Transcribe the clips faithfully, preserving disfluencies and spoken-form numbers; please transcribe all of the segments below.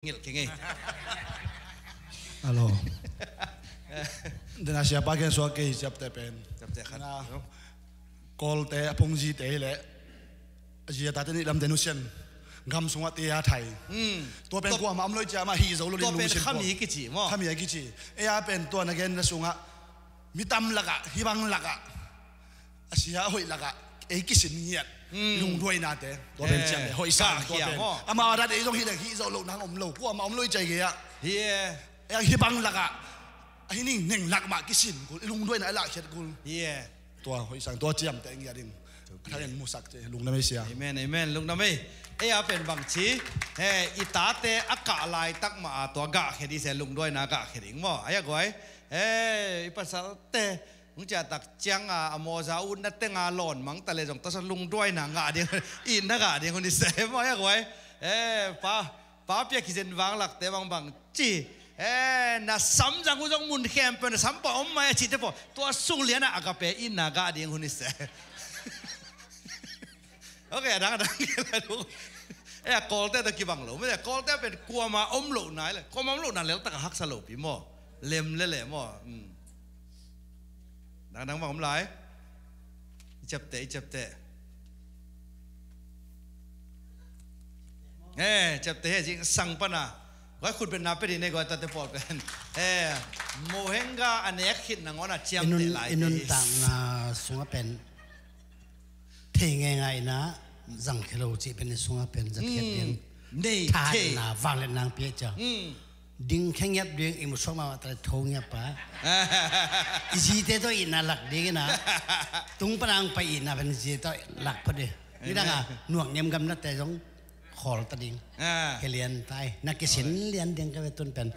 Ngelh kei ngei. Hello. Dena siapa gen suak kei ciapteh pen. Ciapteh khat. Na, no? Kawlte a phungzite hi leh a zi a tate nih lamte nusian gam sungah te a thai. Hmm. Tua pen kuamah om lo i cia mah hi zo lo ding lungsim khami kici maw? Khami a kici. Ei a pen tua na gen na sungah mi tam lakah, hih bang lakah, a sia a hoih lakah ei kisin ngiat. Hmm. Lungduainate tua pen ciam le hoih sang tua pen. Amau a dat ei zong hih le hih zo lo nang om lo, kuamah om lo i cia gei ah. Hih bang lakah, a hih ning neng lak mah kisin kul, i lungduaina i lahkhiat kul. Tua hoih sang tua ciamteh ngiat ding. Thang en musak ci lungdam ei sia. Amen, amen, lungdam ei. Ei a pen bangci, he, i tate a kah laitak mah a tua gahkhia ding se, lungduaina gahkhia ding maw? Ai a guai, he, i pasalte hong ciahtak cianga a mawza utna tenga lawn mangta le zong tasa lungduaina ngah ding, itna ngah ding hun i se maw? Ai a guai, he, pa, pa pia kizen vanglakte bangbang ci, he, na samzang uh zong mun khempeuh na sampa om mai a cihte paw tua sung liana a ka pe itna ngah ding hun i se. Ok, adang adang. E, a Kawlte tawh kibang lo mete, Kawlte pen kuama om lo nai le, kuama om lo nai le takah haksa lopi maw? Lem lele maw? Dang dang bang om lai. I ciapteh, i ciapteh. E, ciapteh he zingsang pana. Guai khut pen na pe ding ne guai tate pawl pen. E, mohenga a nek khit nangawn a ciamteh lai. I nuntakna sungah pen thei ngeingaina zangkhia lo cih pen i sungah pen zakhiat ding. Nei thei. Thanna vangliatna pia cia. Ding khengiat ding i musuak mahmah tale tho ngiat pa. I zite tawh itna lak ding ina. Tung panang pa itna pen i zite tawh lak pa ding. Nidanga nuak ngiam gamnate zong khawl ta ding. He lian tai. Na kisin lian ding ka ve tun pen.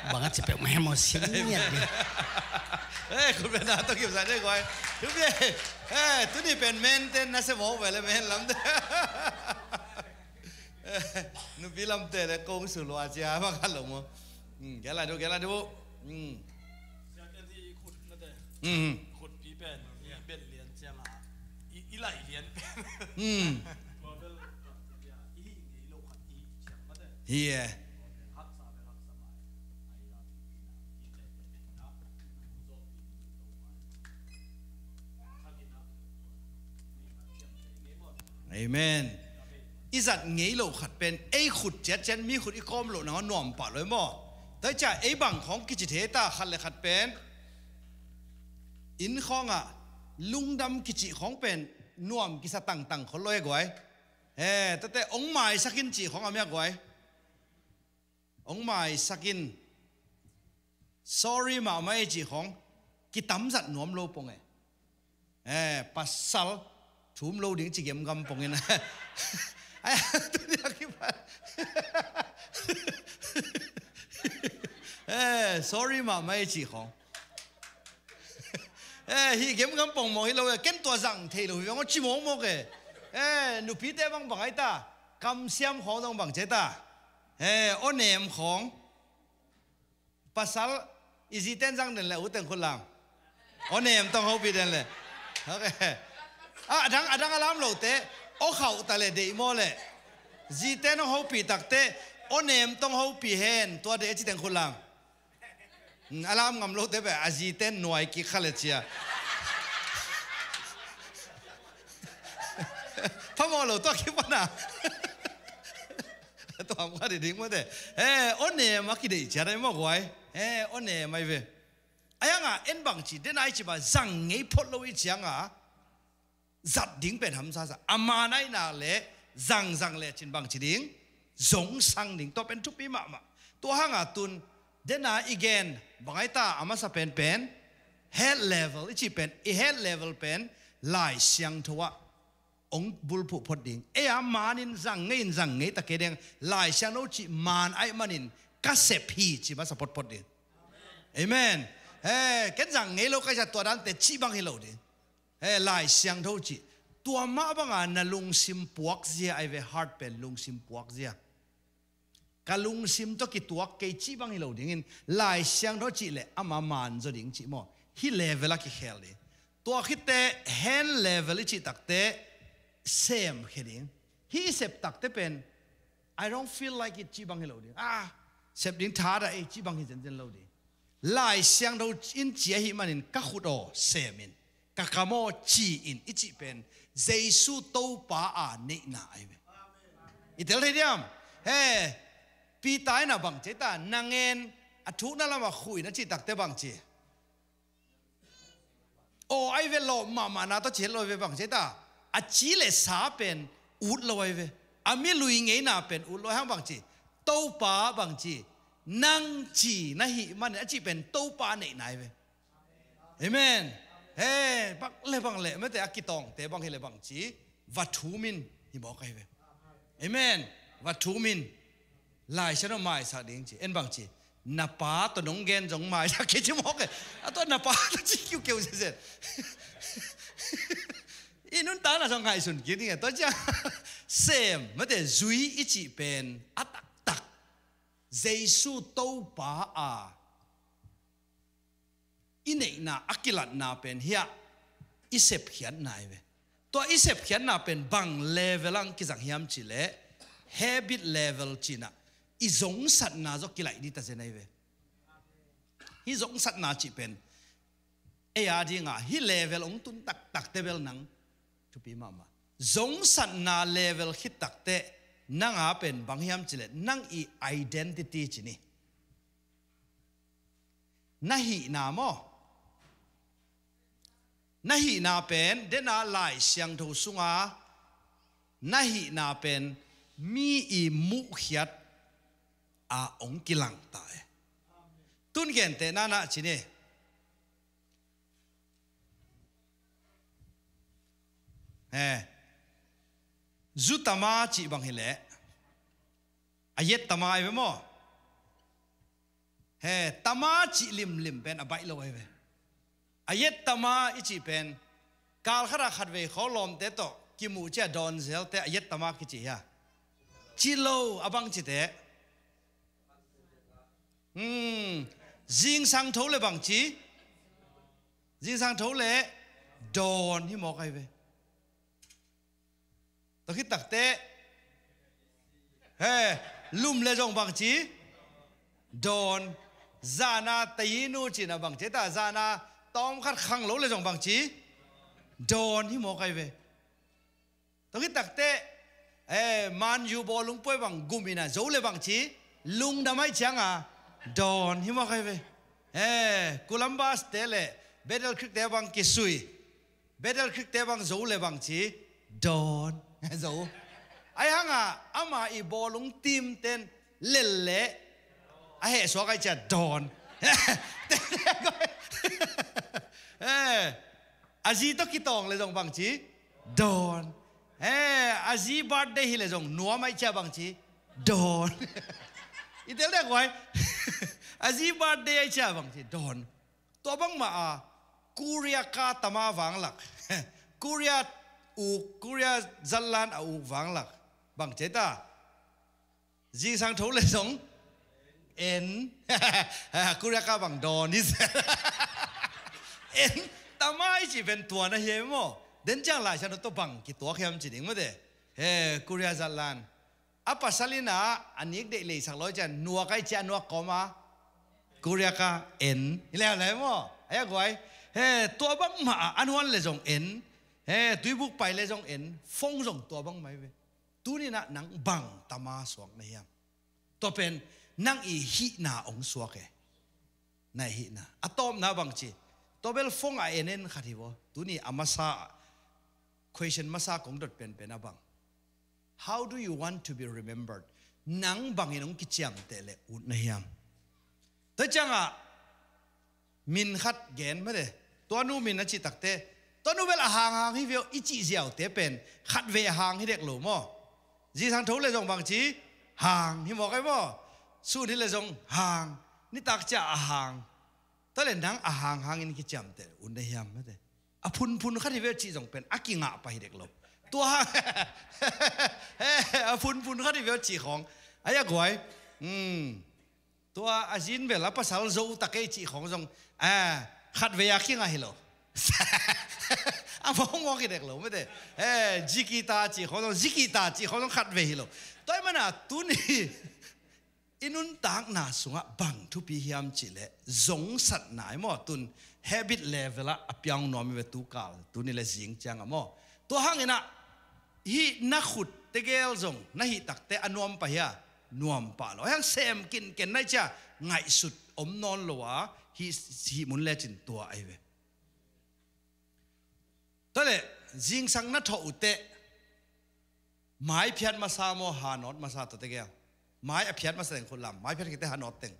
Bang a ci peuh mah hemaw sin lian ding. E, khut pen na tawh kipsa ding guai. Tuni pen menten na se maw ve le men lamte. Nupi lamte le kong su lua cia bang a lo maw? Gela du, gela du. Khutpi pen i bel lian ciang a i, i lai lian pen. Tua bel i hih ngei lo khat i ciang mate. Hi e. Haksa bel haksa mai. Amen. I zat ngei lo khat pen ei khut ciatciat mi khut i kawm loh nang a nuam pah lo i maw? Tua i cia ei bang khawng kici thei ta khat le khat pen. Inn khawngah lungdam kicih khawng pen nuam kisa tangtang khol lo e guai. He, tate ong maisak in cih khawng a mia guai. Ong maisak in sorry mahmah e cih khawng kitamzat nuam lo pong e. He, pasal thum lo ding ci gemgam pong in. Ai, tuni a kipan. He, sorry mahmah e cih khawng. E, hih gemgam pongmawk hi lo e, ken tua zang thei lo hi veng aw ci mawkmawk e. E, nupite bang bang ai ta, kamsiam khawng zong bang ce ta. E, aw nem khawng. Pasal, i ziten zang den le, u teng khut lam. Aw nem tong hopih den le. Ok. A, adang, adang a lam lote, aw khauh ta le deih maw le. Ziten aw hopih takte, aw nem tong hopih hen, tua deih a ci teng khut lam. A lam ngam lote beh a ziten nuai kik kha le cia. Phamawh lo tua kipana. Tuam kha diding mawte. He, aw nem a kideih ciat ai maw guai. He, aw nem ai ve. Ai anga en bang ci den ai ci ba zang ngei phot lo i cianga zat ding pen hamsasa a manaihna le zangzang le cin bangci ding zong sang ding tua pen thupi mahmah. Tua hanga tun dena i gen bangai ta a masa penpen health level i cih pen i health level pen Lai Siangtho ah ong bulphuh phot ding. Ei a manin zang ngei in zang ngei ta kei ding Lai Siangtho cih man aih manin ka sep hi ci masa photphot ding. Amen. He, ken zang ngei lo kai sa tua dante cih bang hi lo ding. He, Lai Siangtho cih tua mah banga na lungsim puakzia ai ve, heart pen lungsim puakzia. Ka lungsim tawh kituak kei cih bang hi lo dingin Lai Siangtho cih le ama man zaw ding cih maw? Hih level a kikhel ding. Tua khitte hand level i cih takte semkhia ding. Hih i sep takte pen I don't feel like it cih bang hi lo ding. Ah, sep ding thadah ei cih bang hi zenzen lo ding. Lai Siangtho in ci ahih manin ka khut aw sem in, ka kam aw ci in i cih pen Jesu Topa a neihna ahi ve. I tel thei diam? He, Peter in a bang ci ta, na ngen a thukna lamah khuh in a cih takte bang ci? Aw, ahi ve, lawp mahmahna tawh ci het lo ahi ve, bang ci ta, a ci le sa pen ut lo ahi ve. A milui ngeina pen ut lo ahi hang bang ci? Topa bang ci? Nang ci na hih manin a cih pen Topa neihna ahi ve. Amen. He, bang le bang le mate a kitawngte bang hi le bang ci? Va thum in hi mawk ahi ve. Amen. Va thum in. Lai Siangtho maisak ding ci. En bang ci? Na pa tawh nong gen zong maisak kei ci mawk e. A tua na pa tawh ci kiukeu sese. I nuntakna zong ngaihsun kik ding e. Tua ciang sem mate zui i cih pen a taktak Jesu Topa a i neihna a kilatna pen hiah i sepkhiatna ahi ve. Tua i sepkhiatna pen bang level ah kizang hiam cih leh habit level cih nah i zongsatna zong kilaih ding ta zen ahi ve. Hih zongsatna cih pen ei a dinga hih level hong tun taktakte bel nang thupi mahmah. Zongsatna level khit takteh nang a pen bang hiam cih leh nang i identity ci ni. Na hihna maw? Na hihna pen dena Lai Siangtho sunga na hihna pen mi i muhkhiat a hong kilangta e. Tun gentehna nah ci ni. He, zu tama cih bang hi leh a yet tama ahi ve maw? He, tama cih limlim pen a baih lo ahi ve. A yet tama i cih pen kal khatah khatvei khawng lawmte tawh kimuh ciah dawn zelte a yet tama kici hia? Ci lo, a bang cite. Hmm, zingsang tho le bang ci? Zingsang tho le dawn hi mawk ahi ve. Tua khit takteh, he, lum le zong bang ci? Dawn. Zana tainu cina bang ci ta, zana tawmkhat khang lo le zong bang ci? Dawn hi mawk ahi ve. Tua khit takteh, eh, Man U bawlung puai bang gum ina zo le bang ci? Lungdam ahi cianga dawn hi mawk ahi ve. Eh, Columbus te le Battle Creek te bang kisui. Battle Creek te bang zo le bang ci? Dawn. Zo. Ahi hanga ama i bawlung team ten lel le a heh suak ahi cia dawn. Eh, a zi tawh kitawng le zong bang ci? Dawn. Eh, a zi birthday hi le zong nuam ahi cia bang ci? Dawn. I tel dek uai. A zi birthday ahi cia bang ci? Dawn. Tua bangmah a Korea ka tama vanglak, Korea uk, Korea zatlan a uk vanglak bang ci ta? Zingsang tho le zong en. Korea ka bang dawn hi. En, tama i cih pen tua na hi e maw? Den ciang Lai Siangtho tawh bang kituak hiam ci ding mate. He, Korea zatlan a pasal ina a nik deih leisak lo cian nuak ahi cia nuak kawma Korea ka en hi leuleu maw? Ahi a guai. He, tua bangmah a an huan le zong en. He, tuibuk pai le zong en. Fong zong tua bangmah hi ve. Tuninah nang bang tama suak na hiam? Tua pen nang i hihna hong suak e. Na i hihna a tawpna bang ci? Tua bel fong a en en khat hi vaw. Tuni a masa question masa kong dot penpen a bang, how do you want to be remembered? Nang bangin hong kiciamteh le ut na hiam? Tua ciangah min khat gen mate. Tua nu min a cih takte, tua nu bel a hanghang hi veu i cih ziaute pen khatvei a hang hi dek lo maw? Zingsang tho le zong bang ci? Hang hi mawk ai maw? Sun hi le zong hang. Nitak ciah a hang. Tua le nang a hanghangin kiciamteh ut na hiam mate? A phunphun khat hi veu cih zong pen a kingah pah hi dek lo. Tua hang a phunphun khat hi veu cih khawng ahi a guai. Hmm. Tua a zin bel a pasal zo ta kei cih khawng zong, ah, khatvei a kingah hi lo. a va hong awk hi dek lo mete. Eh, zikita ci khawng zong, zikita ci khawng zong khat vei hi lo. Tua ahih mana tuni i nuntakna sungah bang thupi hiam cihleh zongsatna hi maw, tun habit level ah a piang nuam hi ve tu kal, tuni le zing ciangah maw. Tua hangin ah hih na khut tegel zong na hih takte a nuam pah hia? Nuam pah lo. Hiang sem kinken nai cia ngaihsut om nawn lo a, hih, hih mun lecin tua ahi ve. Tua leh zingsang na thawh uh teh mai phiat masa maw, hanawt masa? Tua tegel mai a phiat masa teng khut lam, mai phiat khit teh hanawt teng.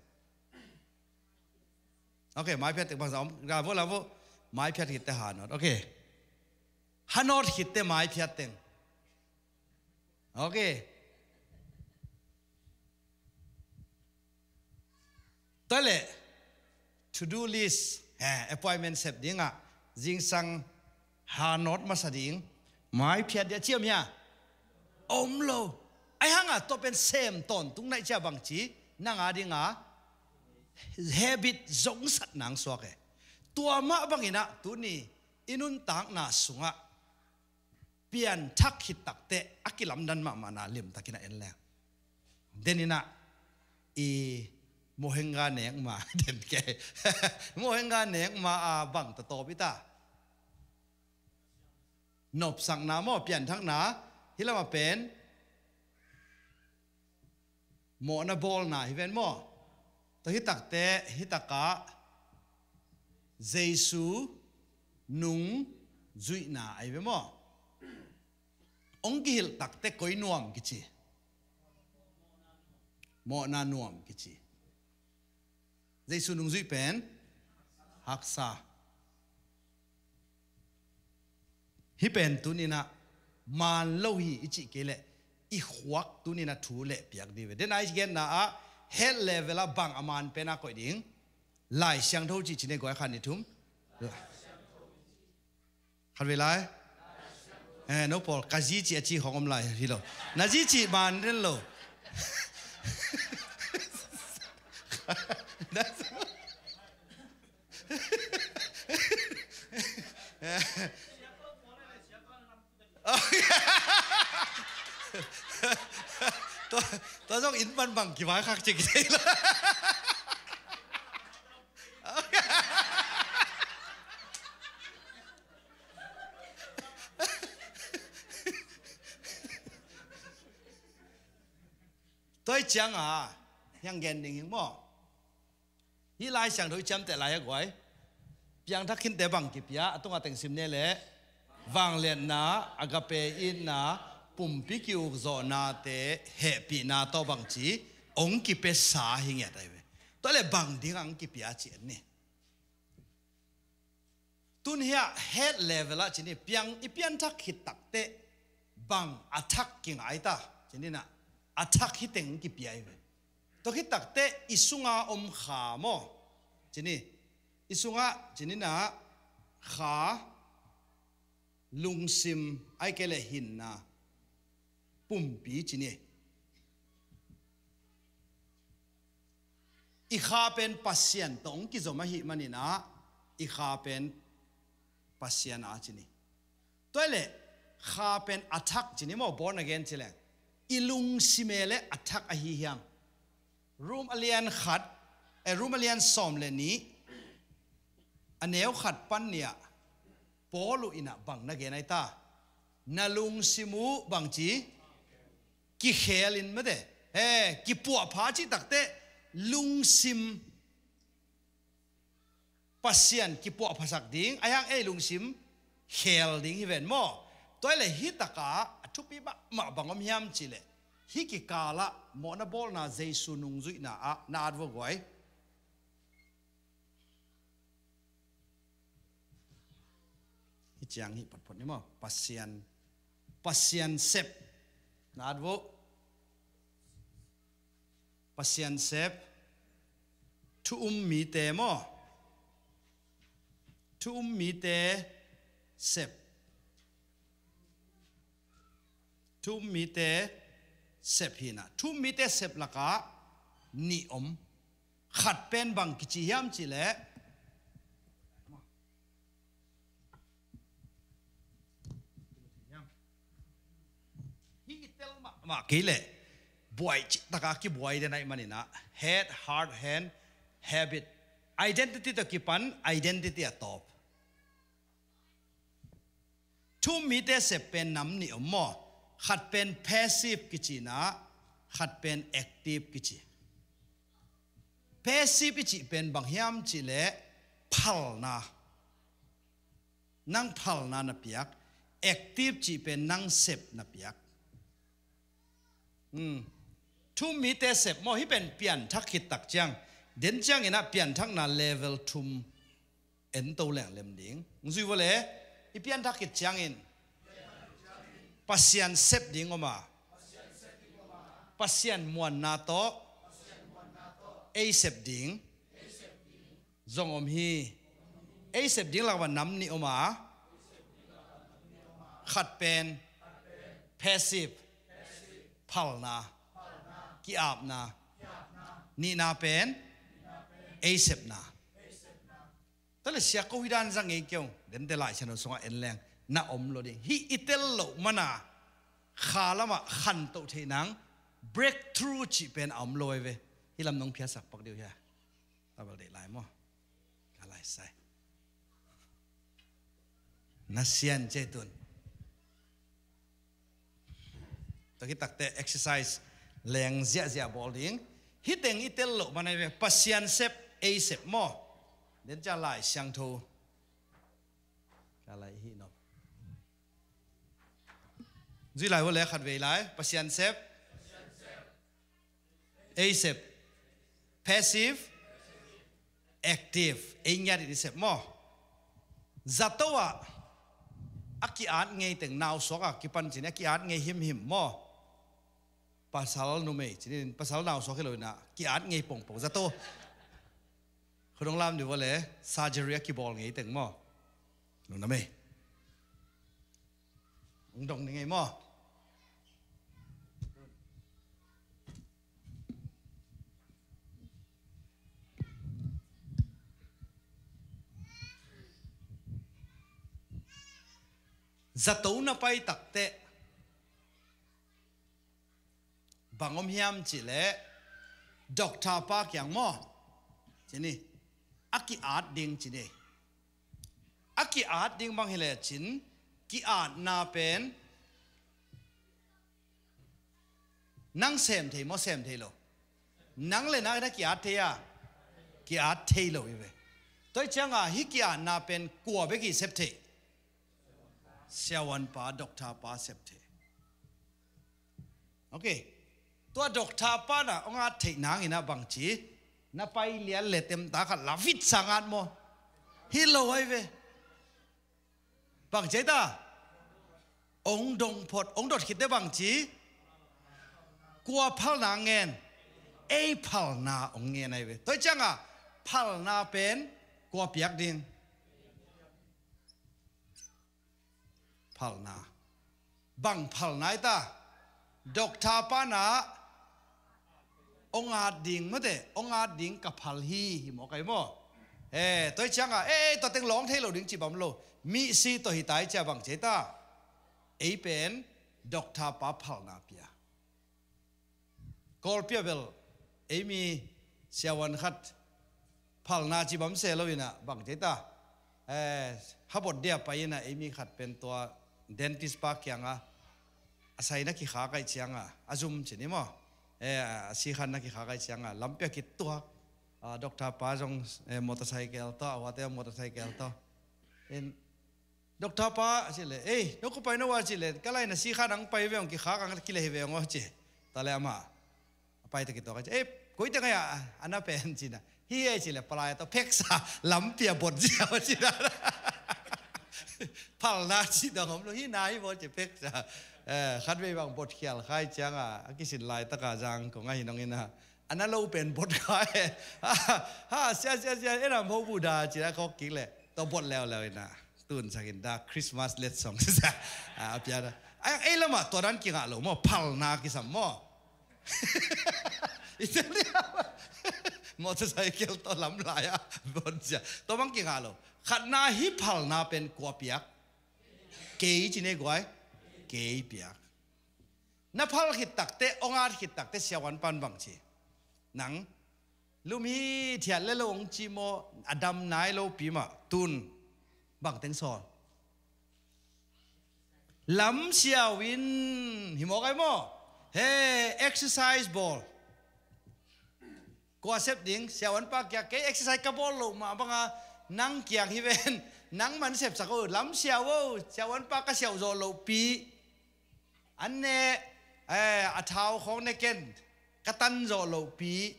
Ok, mai phiat teng bangsa om, la vo, la vo. Mai phiat khit teh hanawt. Ok. Hanawt khit teh mai phiat teng. Ok. Tua leh to do list, eh, appointment sep dingah zingsang hanawt masa ding, mai phiat ding a ci om hia? Om lo. Ahi hangah tua pen sem tawntung nai cia bangci nang a dinga habit zongsat nang suak e. Tua mah bangin ah tuni i nuntakna sungah pianthak khit takteh a kilamdan mahmahna limtakin a en leng. Deninah i mohenga nekma den ke. Mohenga nekma a bang tatawp i ta. Nopsakna maw, pianthakna, hi lamah pen mawhna bawlna hi ven maw? Tua hi takte, hi takah Jesu nung zuihna ahi ve maw? Hong kihilh takte koi nuam kici? Mawhna nuam kici. Jesu nungzuih pen haksa. Hih pen tuninah maan lo hi i cih kei leh i khuak tuninah thu leh piak dih ve. Dena i genna ah health level ah bang a maan pen a koih ding? Lai Siangtho cih cine guai khan i thum. Khat vei lai. Eh, no pawl, ka zi cih a ci khawng om lai hi lo. Na zi cih maan den lo. Tua, tua zong inn pan bang kivaikhak cik thei lo. Tua hi cianga hiang gen ding hing maw? Hih Lai Siangtho i ciamteh lai a guai. Piangthak khinte bang kipia, a tunga teng sim ne leh vangliatna, agape itna, pumpi ki-ukzawhnate hehpihna tawh bangci hong kipiasa hi ngiat ahi ve. Tua leh bang dingah hong kipia ci en ni. Tun hiah health level ah cini piang i pianthak khit takteh bang a thak kingai ta? Cininah a thak hi teng kipia hi ve. Tua khit takteh i sunga om kha maw? Cini i sungah cininah kha, lungsim, ai kei leh hinna, pumpi cini. I kha pen Pasian tawh hong kizom ahih maninah i kha pen Pasian a cini. Tua hi leh kha pen a thak cini maw, born again ci leng i lungsim e leh a thak ahi hiam? Rom a lian khat, eh, Rom a lian sawm le nih, a neu khat pan nih ah Paul uh inah bang na gen ai ta? Na lungsim uh bangci kikhel in mate, he, kipuahpha cih takteh lungsim Pasian kipuahphasak ding, a hiang ei lungsim khel ding hi ven maw? Tua hi leh hih takah a thupi mahmah bang om hiam cih leh hih kikalah mawhna bawlna Jesu nungzuihna ah na at vua guai. Hih ciang hih photphot ni maw? Pasian, Pasian sep na at vua. Pasian sep, thu um mite maw? Thu um mite sep. Thu um mite sep hinah, thu um mite sep lakah nih om. Khat pen bang kici hiam cih leh, Mah kei leh buai cih taka kibuai den ahih maninah head, heart, hand, habit, identity tawh kipan identity a tawp. Thu-um mite sep pen nam nih om maw? Khat pen passive kici inah khat pen active kici. Passive i cih pen bang hiam cihleh phalna. Nang phalna na piak. Active cih pen nang sep na piak. Hmm. Thu-um mite sep maw, hih pen pianthak khit tak ciang. Den cianginah pianthakna level thum en to lenglem ding. Zui vua le, i pianthak khit ciangin Pasian sep ding om a, Pasian muanna tawh ei sep ding zong om hi. Ei sep ding lakah nam nih om a, khat pen passive, phalna, ki-apna, nihna pen ei sepna. Tale sia ko hi dan zang ngei kei ung. Dente Lai Siangtho sungah en leng na om lo ding. Hih i tel loh mana kha lamah khantoh theih nang breakthrough cih pen a om lo ai ve. Hih lam nong phiatsak pak deuh hia? Tabal deih lai maw? Ka lai sai. Na sian cei tun. Tua khit takte exercise leng ziahziah bawl ding. Hih teng i tel loh mana ai ve. Pasian sep, ei sep maw? Den ciang Lai Siangtho. Ka lai hi nop. Zui lai vua le khat vei lai. Pasian sep. Ei sep. Passive. Active. Ei ngiat in i sep maw? Zato ah a ki-at ngei teng nausuak a kipan cin a ki-at ngei himhim maw? Pasal numei cinin pasal nausuak hi lo inah ki-at ngei pongpong zato. Khudong lam di vua le surgery a kibawl ngei teng maw? Lungdam ei. Ung dong ni ngei maw? Zato na pai takte bang om hiam cihleh doctor pa kiang maw? Cini a ki-at ding cini. A ki-at ding bang hileh cin ki-atna pen nang sem thei maw, sem thei lo? Nang le nang na ki-at thei a? Ki-at thei lo hi ve. Tua hi cianga hih ki-atna pen kua bek i sep thei? Siavuan pa, doctor pa sep thei. Ok. Tua doctor pa na ong at theih nangin a bangci na pai lian le temta khat la vit sang at maw? Hi lo ai ve. Bangci ai ta? Ong dong phot, ong dot khitte bangci? Kua phalna ngen? Ei phalna ong ngen ai ve. Tua hi cianga phalna pen kua piak ding? Phalna. Bang phalna ai ta? Doctor pana ong at ding mate, ong at ding ka phal hi, hi maw kai maw? Eh, tua hi cianga, eh, tua teng lawng thei lo ding ci bam lo. Mihsi tawh hi ta hi cia bangci ai ta? Ei pen doctor pa phalna pia. Kawlpi a bel ei mi siavuan khat phalna ci bam se lo inah bangci ai ta? Eh, habot dia pai inah ei mi khat pen tua dentist pa kianga a sai na kikhak ai cianga a zum cini maw? Eh, a sikhan na kikhak ai cianga lampi a kituak. Ah, doctor pa zong, eh, motorcycle tawh, a huate motorcycle tawh. In Doctor pa a cih leh, "Ei, no ko pai no a," cih leh, "Ka lai na sikhan ang pai ve ong, kikhak ang kile hi ve ong," a ci. Tua le amah a pai ta kituak a ci, "Ei, koi teng ai a, a na pen?" cina. "Hi e," cih leh palai tawh pheksa lampi a bot zia a cina. Phalna ci dong om lo, hi na hi bo ci pheksa. Eh, khat vei bang bot khial khai cianga a kisin laitaka zang kong ahi nong ina a na lo pen bot kha e. Ha, sia, sia, sia, e nam ho bu da cina khawk kik leh tua bot leuleu ina. Tun sakin da Christmas let song. A piana. Ai, ei lama tua dan kingah lo maw, phalna kisam maw? Italia. Motorcycle tua lam lai a bot sia. Tua bang kingah lo. Khatna hi phalna pen kua piak? Kei cine guai. Kei piak. Na phal khit takte, hong at khit takte, siavuan pan bang ci? Nang lum hithiat le lo hong ci maw, a dam nai lo pi mah, tun bang teng sawl? Lamsiau in hi mawk ai maw? He, exercise bawl. Kua sep ding? Siavuan pa kiang, kei exercise ka bawl loh mah banga nang kiang hi ven. Nang man sepsak o, lamsiau o, siavuan pa ka siau zawh loh pi. An ne, eh, a thau khawng ne ken ka tan zawh loh pi.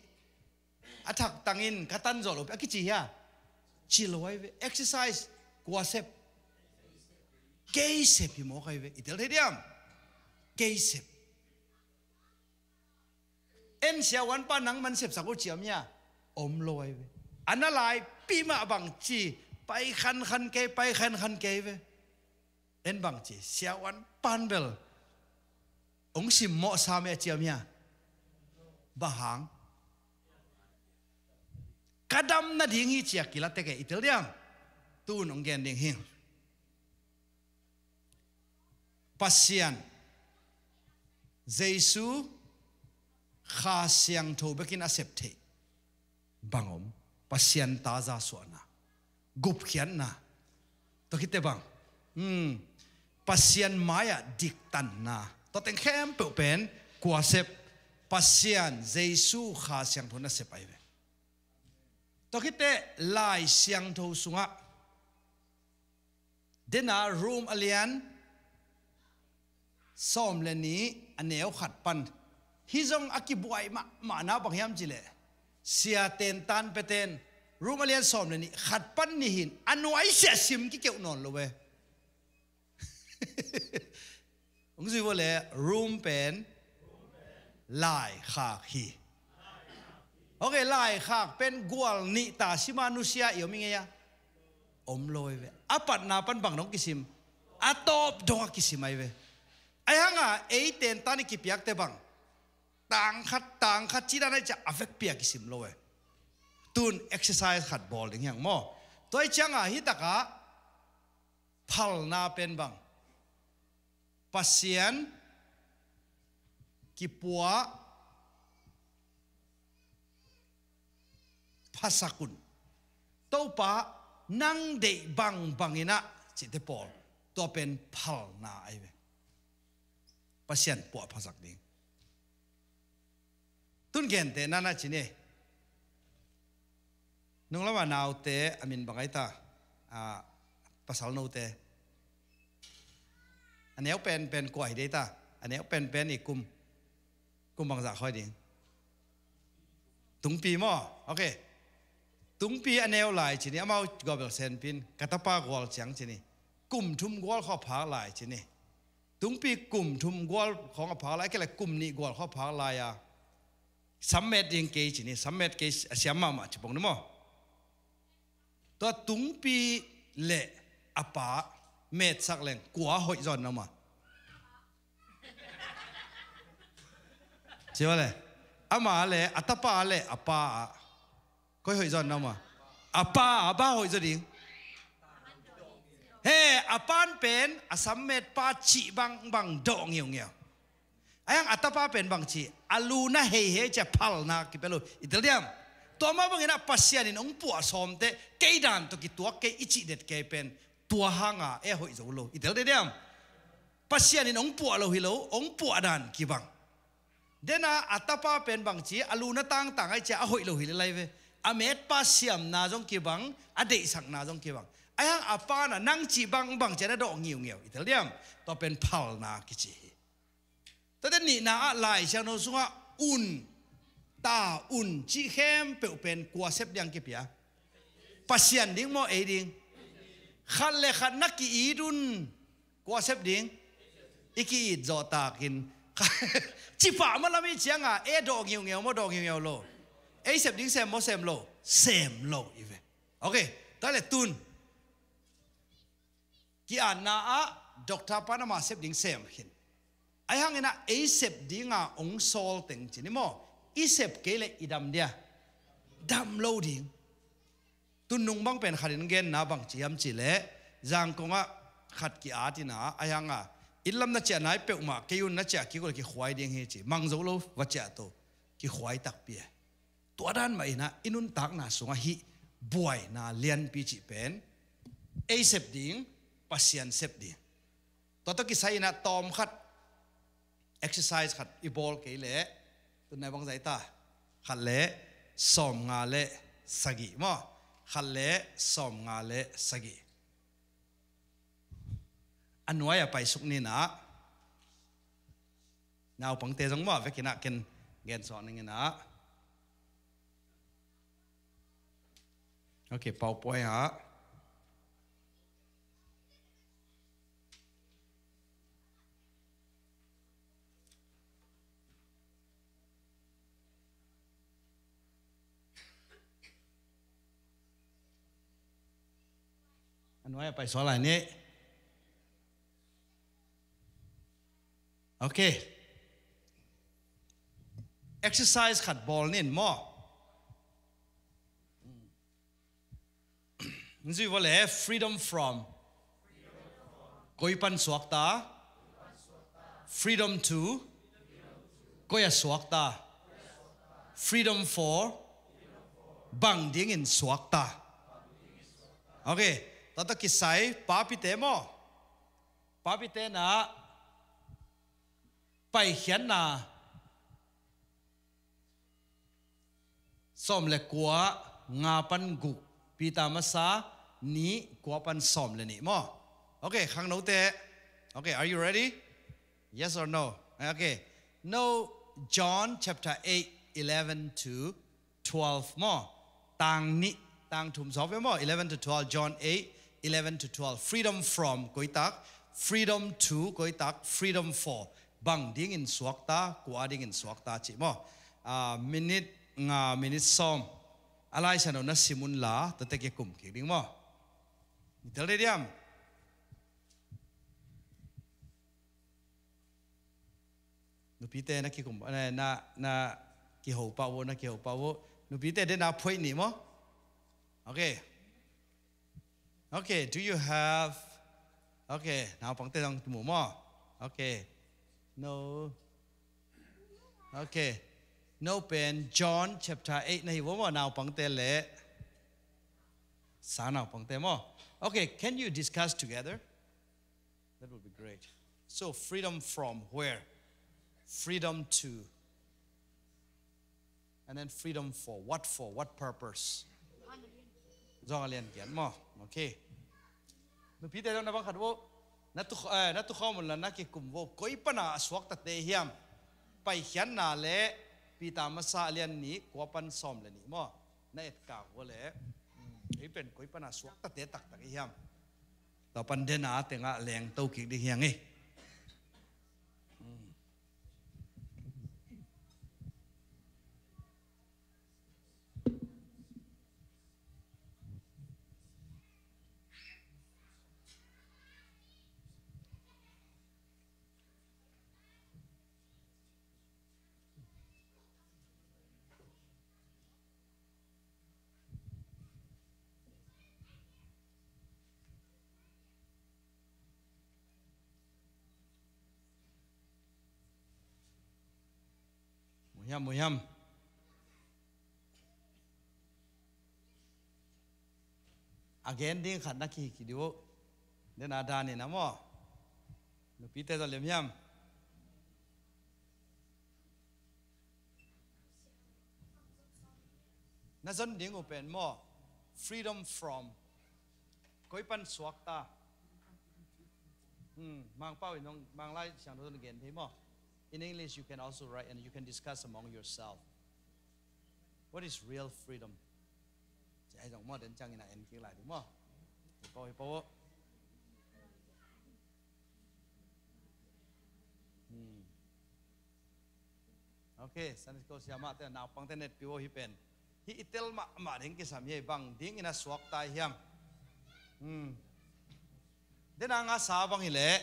A thak tangin ka tan zawh loh pi a kici hia? Ci lo ai ve. Exercise kua sep? Kei sep hi mawk ai ve. I tel thei diam? Kei sep. En siavuan pa nang man sepsak uh ciam hia? Om lo ai ve. A na lai pi mah bang ci? Pai khankhan kei, pai khankhan kei ve. En bang ci? Siavuan pan bel hong simmawh sam e a ciam hia? Bang hang? Ka dam nading hi ci a kilatek e, i tel diam? Tun hong gen ding hi. Pasian, Jesu, Kha Siangtho bekin a sep theih bang om? Pasian ta zasuahna, gupkhiatna, tua khit teh bang? Hmm. Pasian mai-ah diktanna, tua teng khempeuh pen kua sep? Pasian, Jesu, Kha Siangtho na sep ai ve. Tua khit teh Lai Siangtho sungah dena Rom a lian sawm le nih a neu khat pan, hih zong a kibuai mahmahna bang hiam cih leh, sia tentan peten, Rom a lian sawm le nih khat pan nih hin a nuaisiah sim kikeuh nawn lo e. Hong zui vua le, Rom pen laikhak hi. Ok, laikhak pen gual nih ta sima nusia i om i ngei a? Om lo ai ve. A patna pan bang dong kisim? A tawp dong a kisim ai ve. Ai hanga ei tentan i kipiakte bang? Tangkhat, tangkhat ci dan ai ciah a vekpi a kisim lo e. Tun exercise khat bawl ding hiang maw? Tua ai cianga hih takah phalna pen bang? Pasian kipua phasak un. Topa nang deih bangbang inah cihte pawl, tua pen phalna ai ve. Pasian puah phasak ding. Tun gentehna na ci ni. Nung lama naute a min bang ai ta? A, pasal note. A neu penpen kua hi dei ta? A neu penpen i kum, kum bangzah khoi ding? Tungpi maw? Ok. Tungpi a neu lai ci ni, amau gobel senpin ka tapa gual ciang ci ni. Kum thum gual khaw phak lai ci ni. Tungpi kum thum gual khawng a phak lai, kei le kum nih gual khaw phak lai a. Sammet ding kei ci ni, sammet kei a siam mahmah ci pong ni maw? Tua tungpi le a pa metsak leng kua hoih zawn na ma? Ci le, ama le a tapa le a pa ah koi hoih zawn na ma? A pa ah ba hoih zaw ding? He, a pan pen a sammet pa cih bangbang dawh ngiungiau. Ai hang a tapa pen bang ci? A lu na heihei cia phalna kipia lo. I tel diam? Tua mah bangin ah Pasian in hong puah sawmte kei dan tawh kituak kei i cih det kei pen tua hanga e hoih zo lo. I tel diam? Pasian in hong puah lo hi lo, hong puah dan kibang. Dena a tapa pen bang ci? A lu na tangtang ai cia a hoih lo hi le lai ve. A metpa siamna zong kibang, a deihsakna zong kibang. Ai hang a pa na nang cih bangbang cia na dawh ngiungiau. I tel diam? Tua pen phalna kici hi. Tate nihna ah Lai Siangtho sungah un, ta un cih khempeuh pen kua sep diang kipia? Pasian ding maw ei ding? Khat le khat na ki-it un. Kua sep ding? I ki-it zawh takin. Cipah malam i cianga e dawh ngiungiau maw, dawh ngiungiau lo? Ei sep ding sem maw, sem lo? Sem lo i ve. Ok, ta le tun ki-atna ah doctor pan ama sep ding sem khin. Ai hangin ah ei sep dinga hong sawl teng ci ni maw? I sep kei le i dam dia? Dam lo ding. Tunung bang pen khatin genna bang ci hiam ci le, Zangkong ah khat ki-at ina, ai hanga Inn lam na ciah nai peuhmah kei un, na ciah kik uh leh kikhuai ding hi ci. Mang zo lo va ciah to, kikhuai takpi e. Tua dan mah in ah i nuntakna sungah hih buaina lianpi cih pen ei sep ding, Pasian sep ding. Tua tawh kisai in ah tawm khat, exercise khat i bawl kei leh, tu nai bang zah ta? Khat le sawmnga le sagih maw? Khat le sawmnga le sagih. A nuai-ah paisuk ni in ah. Naupangte zong maw, a vekin ah ken gen suak ning in ah. Ok, PowerPoint ah. A nuai-ah paisuak lai ni. Ok. Exercise khat bawl ni in maw? Zui vua leh, freedom from, koi pan suakta? Freedom to, koi ah suakta? Freedom for, bang dingin suakta? Ok, tua tawh kisai papite maw? Papite in ah Paikhiatna sawm le kua, nga pan guk, Peter Masa nih, kua pan sawm le nih maw? Ok, khangnote. Ok, are you ready? Yes or no? Ok. No, John chapter eight, eleven to twelve maw? Tang nih, tang thum sawk ve maw? Eleven to twelve, John eight, eleven to twelve. Freedom from, koi tak? Freedom to, koi tak? Freedom for. Bang dingin suakta, kua dingin suakta cih maw? Ah, minute nga, minute sawm. A Lai Siangtho na sim un la, tua teh kikum kik ding maw? Tel dei diam? Nupite na kikum, na, na, na kiho pah uh, na kiho pah uh. Nupite den a phoih nih maw? Ok. Ok, do you have, ok, naupangte zong mu maw? Ok. No. Ok. No pen John chapter eight na hi uh maw, naupangte le sang naupangte maw? Ok, can you discuss together? That would be great. So freedom from where? Freedom to. And then freedom for what? For what purpose? Zong a lian kian maw? Ok. Nupite zong na bang khat uh. Na tu, eh, na tu khawm un la na kikum uh. Koi pana a suaktate hiam? Paikhiatna le Peter Masa a lian nih, kua pan sawm le nih maw? Na etkak uh le. Hmm, ei pen koi pana suaktate taktak i hiam? Tua pan den a tengah lengto kik ding hi hang e. Mu hiam, mu hiam. A gen ding khat na kihih kik dih uh. Den a dan in a maw? Nupite zong lem hiam? Na zon ding uh pen maw? Freedom from. Koi pan suakta. Hmm, Mangpau in zong, Manglai Siangtho zong gen thei maw? In English, you can also write and you can discuss among yourself. What is real freedom? Ci ai zong maw, den ciangin a en kik lai dih maw? Hi pau, hi pau. Hmm. Ok, Sunday school siamahte, naupangte netpi uh hi pen. Hih i tel mahmah ding kisam hi, bang dingin a suakta hiam? Hmm. Den a ngasa bang hileh,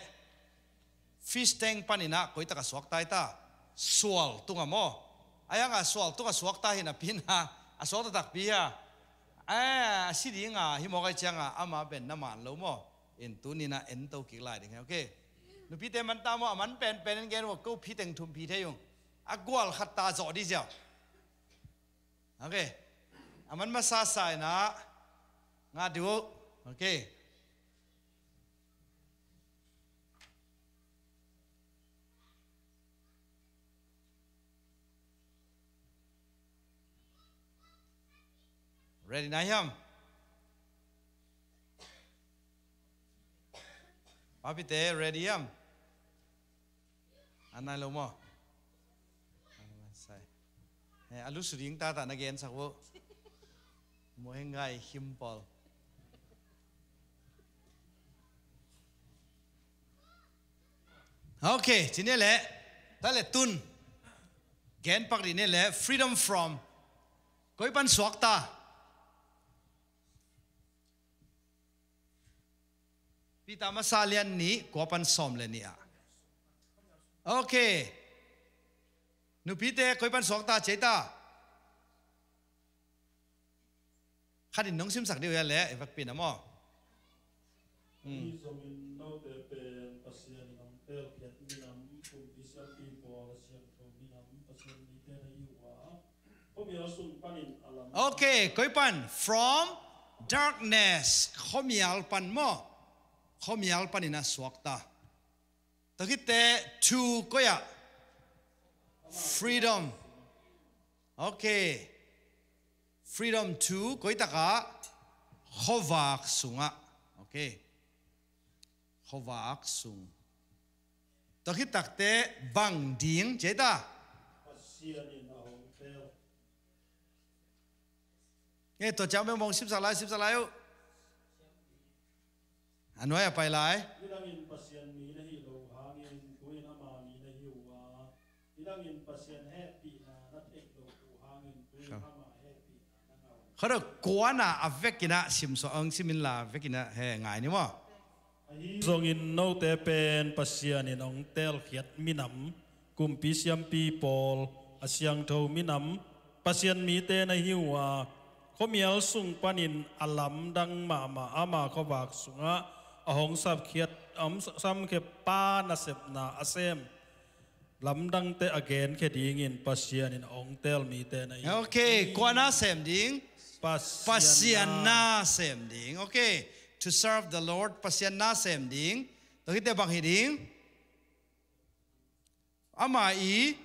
fish tank panin a koi tak a suakta hi ta? Sual tungah maw? Ai hang a sual tungah suakta hi napi in a, a suakta takpi hi a. Ai, a si ding a, hi mawk ai ciang a, ama pen na man lo maw? In tuni in a ento kik lai ding hi, ok? Nupite man ta maw, a man penpen in gen uh, ko phi teng thum phi thei ung. A gual khat ta zawh dih ziau. Ok. A man masa sa in ah ngah dih uh. Ok. Ready na hiam? Papite, ready hiam? A nai lo maw? Sai. Eh, a lusu ding tata na gensak uh. Mo heng gai him pawl. Ok, ci ni leh, ta le tun. Gen pak dih ni leh, freedom from. Koi pan suak ta. Peter masa lian nih, kua pan sawm le nih ah. Ok. Nupite, koi pan suak ta, ci ei ta. Khat in nong simsak dih uh hia leh, i vekpi na maw? Hmm. Ahi zongin note pen Pasian in hong telkhiat minam, kumpi siampi pawl, a siangtho minam, Pasian mite na hi uh a, khuamial sung panin a lam. Ok, koi pan? From darkness, khuamial pan maw? Khuamial panin a suak ta. Tua khit teh to koi ah? Freedom. Ok. Freedom to koi tak ah? Khuavak sungah. Ok. Khuavak sung. Tua khit tak teh bang ding, ci ei ta? Pasian in a hong tel. Eh, tua ciang bek mong simsak lai, simsak lai uh. A nuai a pai lai. Nidangin Pasian mi na hih loh hangin, tu-in ama mi na hi uh a. Nidangin Pasian hehpihna na theih loh uh hangin, tu-in ama hehpihna na ngah uh. Khuado kuana a vekinah simsuah, ong simin la vekinah he ngai ni maw? Ahi zongin note pen Pasian in hong telkhiat minam, kumpi siampi pawl, a siangtho minam, Pasian mite na hi uh a, khuamial sung panin a lamdang mahmah ama khuavak sungah a hong sapkhiat, a hong samkhia pa nasepna a sem lamdangte a genkhia dingin Pasian in a hong tel mite na hi. Ok, kua na sem ding? Pasian na sem ding. Ok, to serve the Lord, Pasian na sem ding. Tua khit teh bang hi ding? Ama i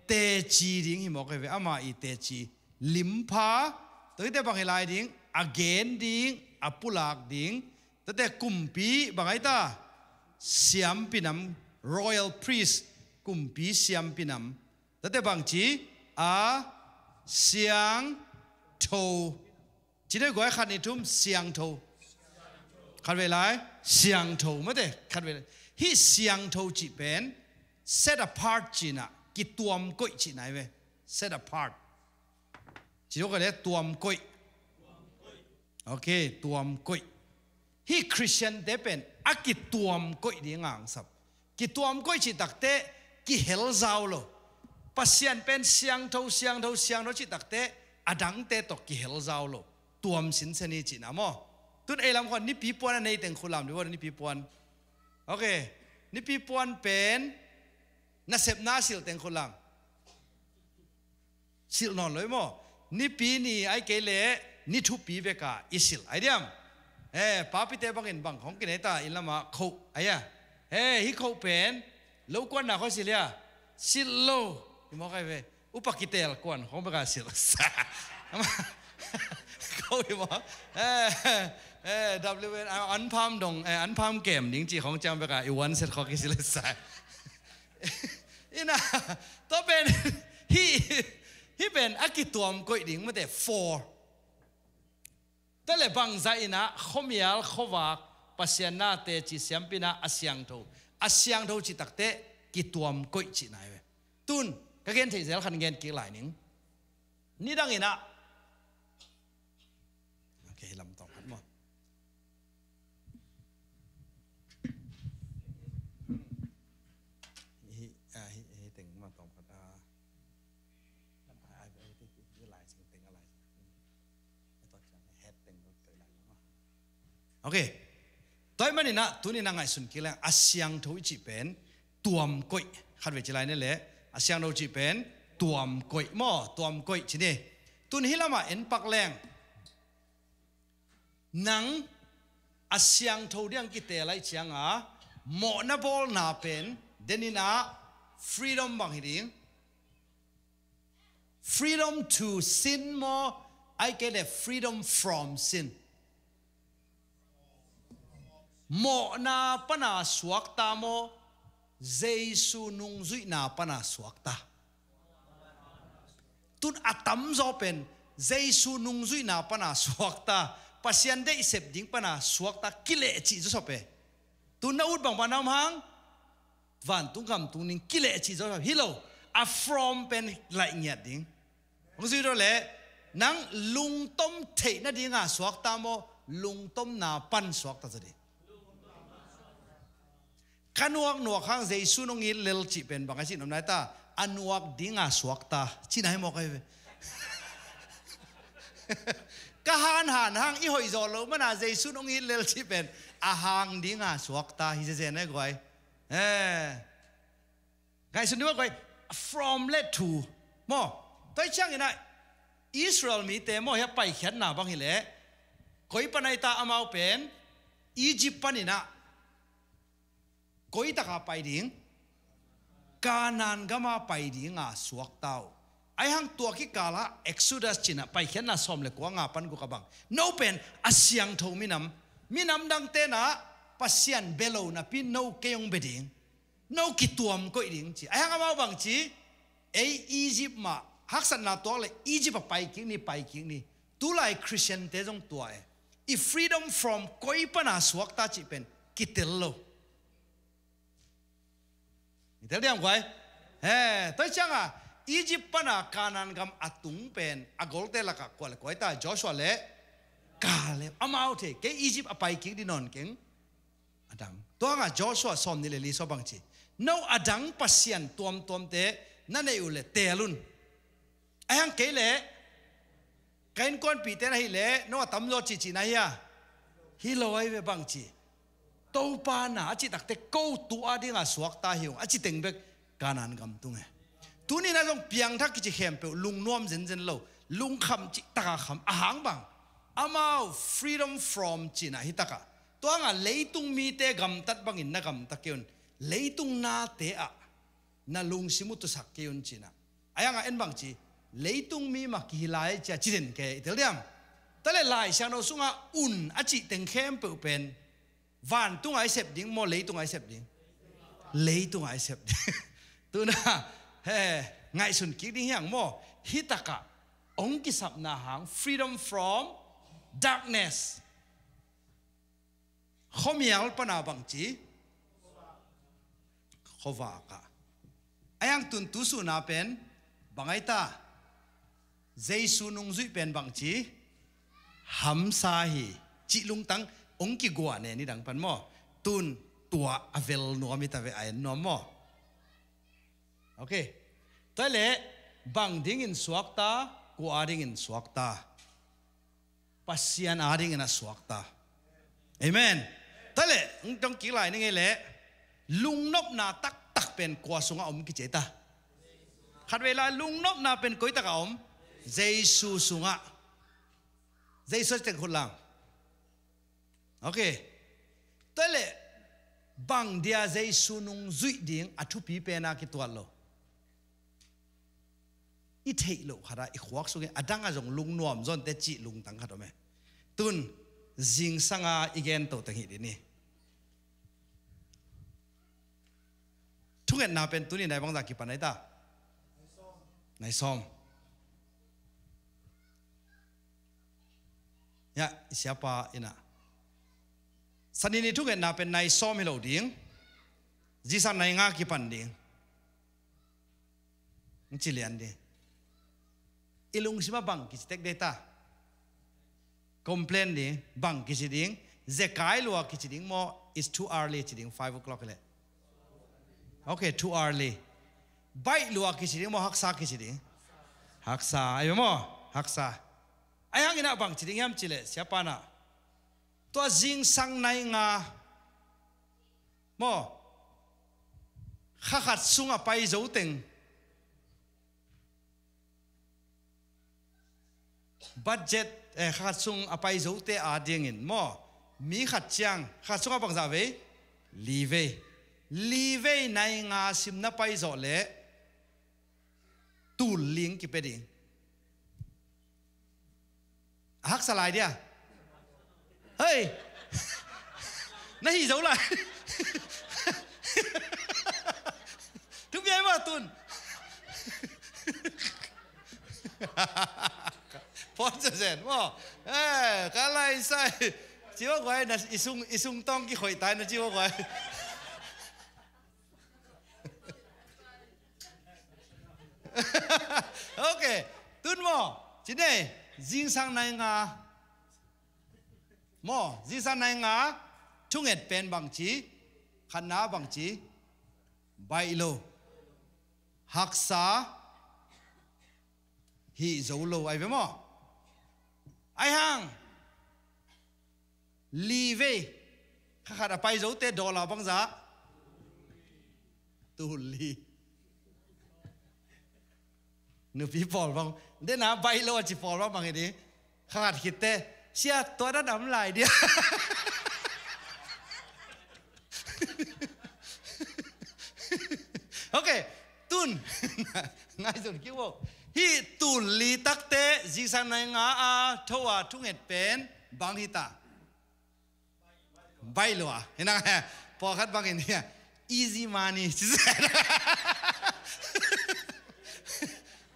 teci ding hi mawk hi ve, ama i teci. Limpha, tua khit teh bang hi lai ding? A gen ding, a pulak ding. Tua teh kumpi bang ai ta? Siampi nam, royal priest, kumpi siampi nam. Tua teh bang ci? A siangtho. Ci dei guai, khat nih thum, siangtho. Khat vei lai, siangtho, mate, khat vei lai. Hih siangtho cih pen, set apart cihna, kituam koih cihna hi ve. Set apart. Ci dei guai le, tuam koih. Ok, tuam koih. Hih Khristian te pen a kituam koih ding a hangsap. Kituam koih cih takteh kihel zau lo. Pasian pen siangtho, siangtho, siangtho cih takteh a dangte tawh kihel zau lo. Tuam sinsen hi cihna maw? Tun ei lam khawng nipi puan a nei teng khut lam dih uh, nipi puan. Ok. Nipi puan pen nasepna silh teng khut lam. Silh nawn lo hi maw? Nipi ni ai kei leh ni thupi bekah i silh ai diam? Eh, papite bangin bang hong kinei ta, inn lamah khoh ai a. Eh, hih khoh pen lo kuanna khawng silh hia? Silh lo. Hi maw, kai ve? Upa kitel kuan khawng bekah silh. Khoh hi maw? Eh, eh, W N, ah, anpham dong, eh, anpham kem ding cih khawng ciang bekah i one set khawng kisilh sa. Ina, tua pen hih, hih pen a kituam koih ding mate, for. Tua leh bangzah inah khuamial khuavak Pasian na teci siampi na a siangtho, a siangtho cih takteh kituam koih cihna hi ve. Tun ka gen theih zel khat gen kik lai ning. Nidang inah. Ok, hi lam tawm khat maw? Hi, ah, hi, hi teng ma tawm khat, ah. Lam, ah, ah, hi, hi, hi lai sing teng, ah, lai sing. Hmm. Hi tawm ciang het teng, tawm lai maw? Ok. Tua ahih manin ah tuni-in ah ngaihsun kik leng, a siangtho i cih pen tuamkoih. Khatvei ci lai ni leh, a siangtho cih pen tuamkoih maw, tuamkoih ci ni. Tun hih lamah en pak leng, nang a siangtho ding kiteel ahih ciangin, mawhna bawlna pen, den in ah freedom bang hi ding. Freedom to sin maw, ahih kei leh freedom from sin. Mawhna pana suakta maw, Jesu nungzuihna pana suakta. Tun a tamzaw pen Jesu nungzuihna pana suakta, Pasian deih sep ding pana suakta, kilehcih zawsop e. Tun na ut bangbang na om hang, vantung gam tung ning, kilehcih zawsop hi lo. A from pen laih ngiat ding. Hong zui dawh leh, nang lungtom theih nadinga suakta maw, lungtomna pan suakta zaw ding. Ka nuaknuak hang Jesu nong it lel cih pen bang a cih nuam nai ta, a nuak dinga suakta cihna hi mawk ahi ve. Ka hanhan hang i hoih zawh loh mana Jesu nong it lel cih pen a hang dinga suakta hi zezen e guai. Eh. Ngaihsun dih mah guai, from le to maw. Tua ahih ciangin ah Israel mite maw, hia paikhiatna bang hi leh, koi pan ahi ta amau pen, Egypt panin ah koi taka pai ding, Kanaan gama pai dinga suakta uh. Ahih hang tua kikal ah Exodus ci-in ah Paikhiatna sawm le kua nga pan guk ah bang, no pen a siangtho minam, minam dangte'n ah Pasian bia lo napi no kei hong bia ding, no kituamkoih ding ci. Ahih hang amau bang ci, ei Egypt mah haksatna tuak leh Egypt ah pai kik ni, pai kik ni. Tulai Khristiante zong tua e. I freedom from koi pana suakta cih pen kitel lo. I tel diam guai? He, tua ahih ciangin Egypt pana Kanaan gam a tung pen a golte lakah kua le kua ahi ta, Joshua le Kaleb. Amau thei, kei Egypt ah pai kik ding nawn keng. A dang. Tua hangah Joshua sawmnih le li sua bang ci, no a dang pasian tuamtuamte na neih uh leh teel un. Ahih hang kei leh ka innkuanpihte na hih leh no a tamzaw cihcih na hi a, hi lo ahi ve bang ci. Topa na a cih takteh ko tu adinga suakta hi ung a ci teng bek Kanaan gam tung e. Tuni-in ah zong piangthak kici khempeuh lungnuam zenzen lo, lungkham cih takah kham, a hang bang, amau freedom from cihna hi takah, tua hangah leitung mite gamtat bangin na gamta kei un. Leitung nate ah na lungsim uh tusak kei un cihna. Ahih hangah en bang ci, leitung mi mah kihi lai cia ci den kei i tel diam? Tua leh Lai Siangtho sungah un a cih teng khempeuh pen vantung ah i sep ding maw, leitung ah i sep ding? Leitung ah i sep ding. Tu-in ah, he, ngaihsun kik ding hi hang maw. Hih takah hong kisapna hang, freedom from darkness. Khuamial pana bang ci? Khuavak ah. Ahih hang tun tu sun ah pen bang ahi ta? Jesu nungzuih pen bang ci? Hamsa hi cih lungtang hong kiguah ne ni dang pan maw. Tun tua a vel nuam hi ta ve, a en nuam maw. Ok. Tua leh bang dingin suakta, kua dingin suakta? Pasian adingin a suakta. Amen. Tua leh hong dong kik lai ni ngei leh, lungnopna taktak pen kua sungah om kici ta? Khatvei lai, lungnopna pen koi takah om? Jesu sungah. Jesu teng khut lang. Ok. Tua leh bang dia Jesu nungzuih ding a thupi pen a kituat lo? I theih loh khat ah i khuak sungin a dang ah zong lungnuam zaw inteh cih lungtang khat om e. Tun zingsang a i gen to teng hi dih ni. Thungetna pen tuni nai bangzah kipan ahi ta? Nai sawm. Ya, i siapa in ah, Sani ni thungetna pen nai sawm hi lo ding. Zingsang nai nga kipan ding. Hong ci lian ding. I lungsim ah bang kici tek dei ta? Complain ding, bang kici ding? Zekai lua kici ding maw, it's too early ci ding, five o'clock hi leh. Ok, too early. Baih lua kici ding maw, haksa kici ding? Haksa, ahi maw? Haksa. Ahih hangin ah bang ci ding hiam cih leh, siapa in ah, tua zingsang nai nga Maw, kha khat sung a pai zo teng, budget, eh, kha khat sung a pai zote a dingin maw, mi khat ciang kha khat sung a bangzah vei? Li vei. Li vei nai nga sim na pai zawh leh tul li kipia ding. A haksa lai dia. Hei! Na hih zo lai. Thupi ai mah tun. Pon sa zen maw. Eh, ka lai sai. Ci maw guai, na i sung, i sung tawng kikhoih tai na ci maw guai. Ok. Tun maw, ci nei, zingsang nai nga. Maw, zingsang nai nga, thunget pen bangci, khatna bangci, baih lo, haksa, hih zo lo, ai ve maw? Ai hang, li vei, kha khat a pai zote dollar bangzah? Tul li. Nupi pawl bang, dena baih lo a ci pawl bang bang hi di. Kha khat khitte, sia tua dan a om lai dia. Ok, tun. Ngaihsun kik vo. Hih tul li takte, zingsang nai nga a, tho a, thunget pen, bang hita. Baih lua. Hi nang, pawlkhat bangin hia, easy money.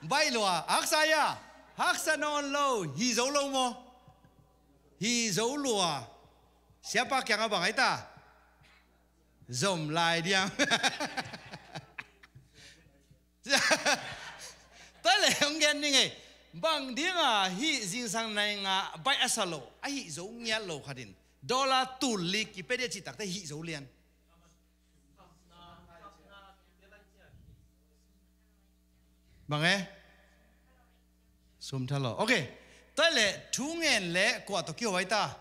Baih lua. Haksa hia? Haksa nawn lo. Hih zo lo maw? Hih zo lua. Siapa kiangah bang ai ta? Zom lai diam. Tua le hong gen ning ei. Bang dinga hih zingsang nai nga baih a sa lo, a hih zo ngiat lo khatin, dollar tul li kipia dia cih takte hih zo lian. Bang e? Sum tha lo. Ok. Tua le thungen le kua tawh kiho ai ta?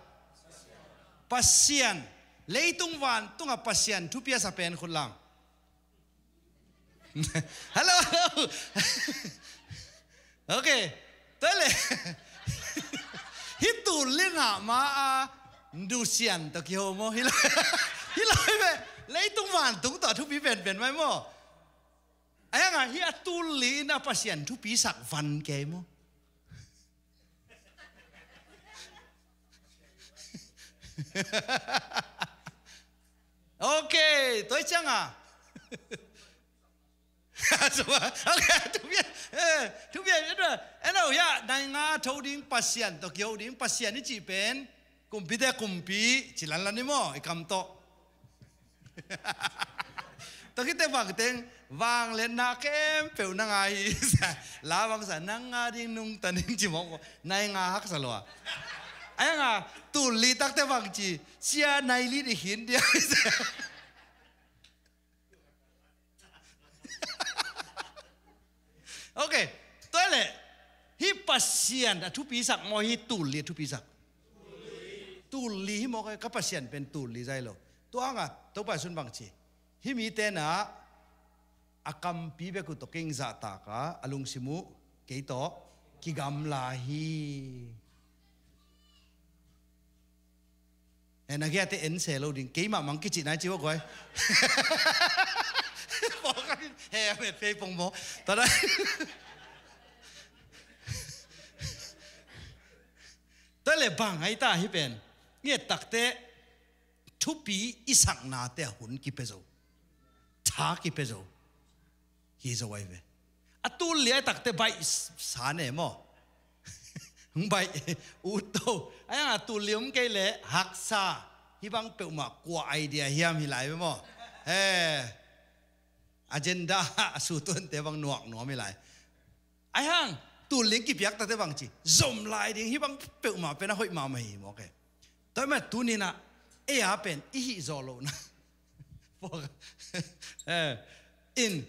Pasian. Leitung vantunga Pasian thupi a sa pen khut lang. Hello, hello. Ok. Tua le. Hih tul li nga ma a nusian tawh kiho maw? Hi lo. Hi lo hi ve. Leitung vantung tawh a thupi penpen mai maw? Ai hanga hih a tul li in a Pasian thupi sak van kei maw? Ok, tua cianga. Ok, thupi, eh, thupi, eh, eno, ya, nai nga tho ding Pasian tawh kiho ding, Pasian i cih pen kumpite kumpi ci lanlan i maw, i kam tawh. Tua khit teh bang teng, vangliatna khempeuh na ngai hi. La bangsa, nang nga ding nungta ning ci mawk, nai nga haksa lua. Ai nga, tul li takte bang ci, sia nai li ding khin dia. Ok, tua le, hih Pasian a thupisak maw, hih tul li a thupisak? Tul li hi maw, ka Pasian pen tul li zai lo. Tua hanga Topa Jesu'n bang ci? Hih mite na a kampi bek uh tawh kei zahtak a, a lungsim uh kei tawh kigamla hi. Eh, na giate en se lo ding, keimah mang kicihna i ci ua guai. Pawlkhat in he a met phei pong maw. Tua dan. Tua le bang ai ta hih pen. Ngiat takte thupi i saknate a hun kipia zo. Tha kipia zo. Hi zo ai ve. A tul li ai takte baih sa ne maw? Hong baih ut to. Ai hanga tul li om kei le haksa. Hih bang peuhmah kua idea hiam hi lai ve maw? Eh, agenda a sutuante bang nuak nuam hi lai. Ai hang, tul li kipiak takte bang ci, zom lai ding, hih bang peuhmah pen a hoih mahmah hi maw ke. Tua mah tuninah ei a pen i hih zawh lohna. Eh, in,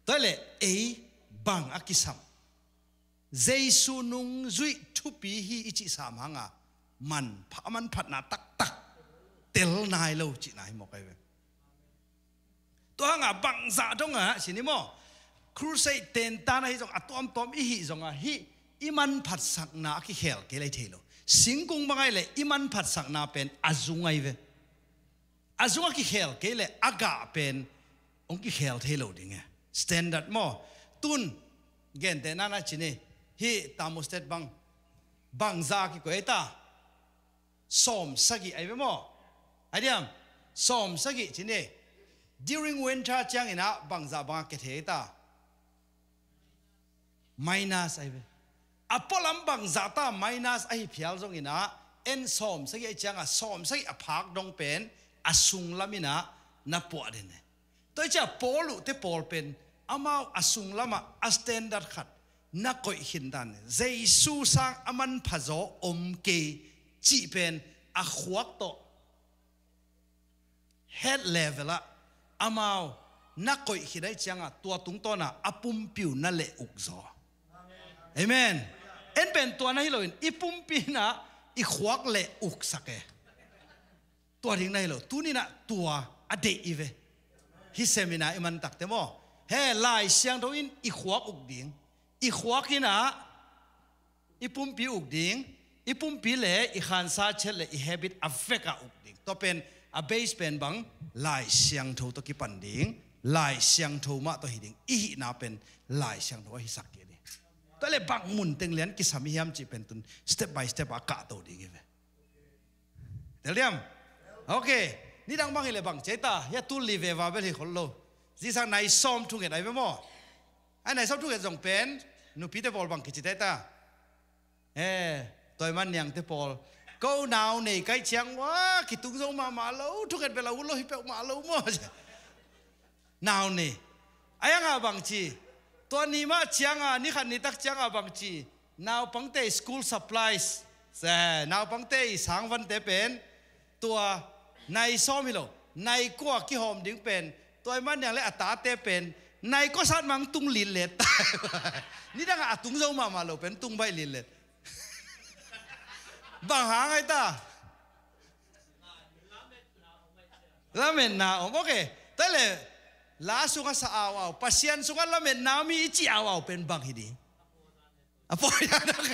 tua le ei bang a kisam. Jesu nungzuih thupi hi i cih sam hanga manpha, a manphatna taktak tel nai lo cihna hi maw kai ve. Tua hangah bangzah dongah sini maw, crusade tentan ahi zong a tuamtuam i hih zongah hih i manphatsakna a kikhel kei lei thei lo. Singkung bang ahi leh i manphatsakna pen a zung ahi ve. A zung a kikhel kei leh a gah pen hong kikhel thei lo ding e. Standard maw? Tun gentehna na cini, hih thermostat bang bangzah a kikoih ahi ta? Sawm sagih ahi ve maw? Ahi diam? Sawm sagih cini. During winter cianginah bangzah bangah kethei ahi ta? Minus ahi ve. A pualam bangzah ta minus ahi phial zonginah en sawm sagih ahi ciangah sawm sagih a phak dong pen a sunglam inah na puah den e. Tua hi ciah Paul uhte pawl pen amau a sunglamah a standard khat na koih khin dan e. Jesu sang a manphazaw om kei cih pen a khuak tawh head level ah amau na koih khin ahi ciangah tua tungtawnah a pumpi uh na leh ukzaw. Amen. En pen tua na hi loin i pumpi inah i khuak leh uksak e. Tua ding na hi lo. Tuninah tua a deih i ve. Hih seminar i man takte maw, he Lai Siangtho in i khuak uk ding. I khuak inah i pumpi uk ding. I pumpi le i khansa chet le i habit a vekah uk ding. Tua pen a base pen bang? Lai Siangtho tawh kipan ding. Lai Siangtho mah tawh hi ding. I hihna pen Lai Siangtho a hisak kei ding. Tua le bang mun teng lian kisam i hiam cih pen tun step by step a kahto ding hi ve. Tel diam? Ok. Nidang bang hi le bang ci ahi ta? Hia tul li veva bel hi khol lo. Zingsang nai sawm thunget ahi ve maw? Ai nai sawm thunget zong pen nupite pawl bang kici te ahi ta? Eh, Tuaiman Niangte pawl, ko nau nei kaih ciang ua kitung zo mahmah lo, thunget bel a ut lo hi peuhmah lo maw? Nau ni. A yangah bangci, tua ni mah cianga, ni khat ni tak cianga bangci, naupangte school supplies, se, naupangte i sangvante pen tua nai sawm hi lo, nai kua kihawm ding pen, Tuaiman Niang le a tate pen nai kua sat mang tung lin let ta. Nidangah a tung zo mahmah lo pen tung baih lin let. Bang hang ahi ta? Lametna om, ok. Tua le la sungah sa au au, Pasian sungah lametna mi i ci au au pen bang hi ding? A poi na, ok.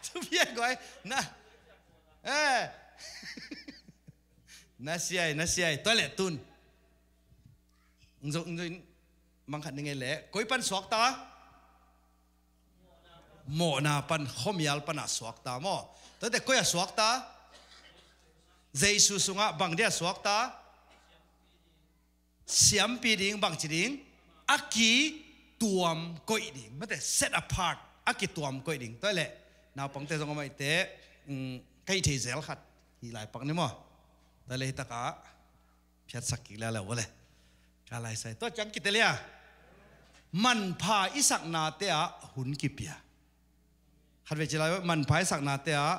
Supian guai na. Eh. Na siai, na siai. Tua le tun. Ngzo, ngzo in mangkhat ni ngei le. Koi pan suak ta? Mawhna pan, khuamial pana suak ta maw? Tuate koi a suak ta? Jesu sungah bang dia suak ta? Siampi ding, bangci ding? A kituam koih ding. Mate, set apart. A kituam koih ding. Tua le naupangte zong a maite, mm, ka hih thei zel khat hi lai pak ni maw? Tua le hi takah phiatsak kik leh a leh uh a leh. Ka laisai. Tua ciang kitelia. Manpha i saknate ah hun kipia. Khat vei ci lai, manpha i saknate ah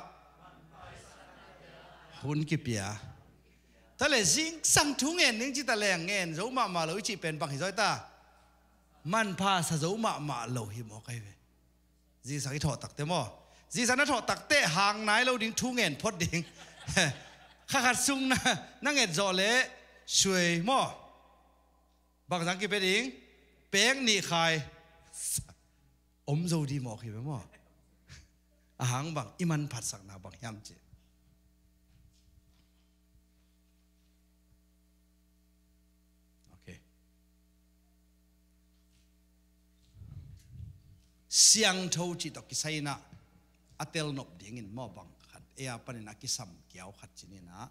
hun kipia. Tua le zingsang thu ngen ning ci ta leng ngen zo mahmah lo i cih pen bang hi zaw ta? Manpha sa zo mahmah lo hi mawk ahi ve. Zingsang i thawh takte maw? Zingsang na thawh takte hang nai lo ding thu ngen phot ding. Kha khat sung na, na nget zawh leh suai maw? Bangzang kipia ding? Pek nih khai. Om zo dih mawk hi ve maw? A hang bang, i manphatsakna bang hiam cih. Ok. Siangtho cih tawh kisai inah a telnop dingin maw bang khat ei a panin a kisam kiau khat cih inah.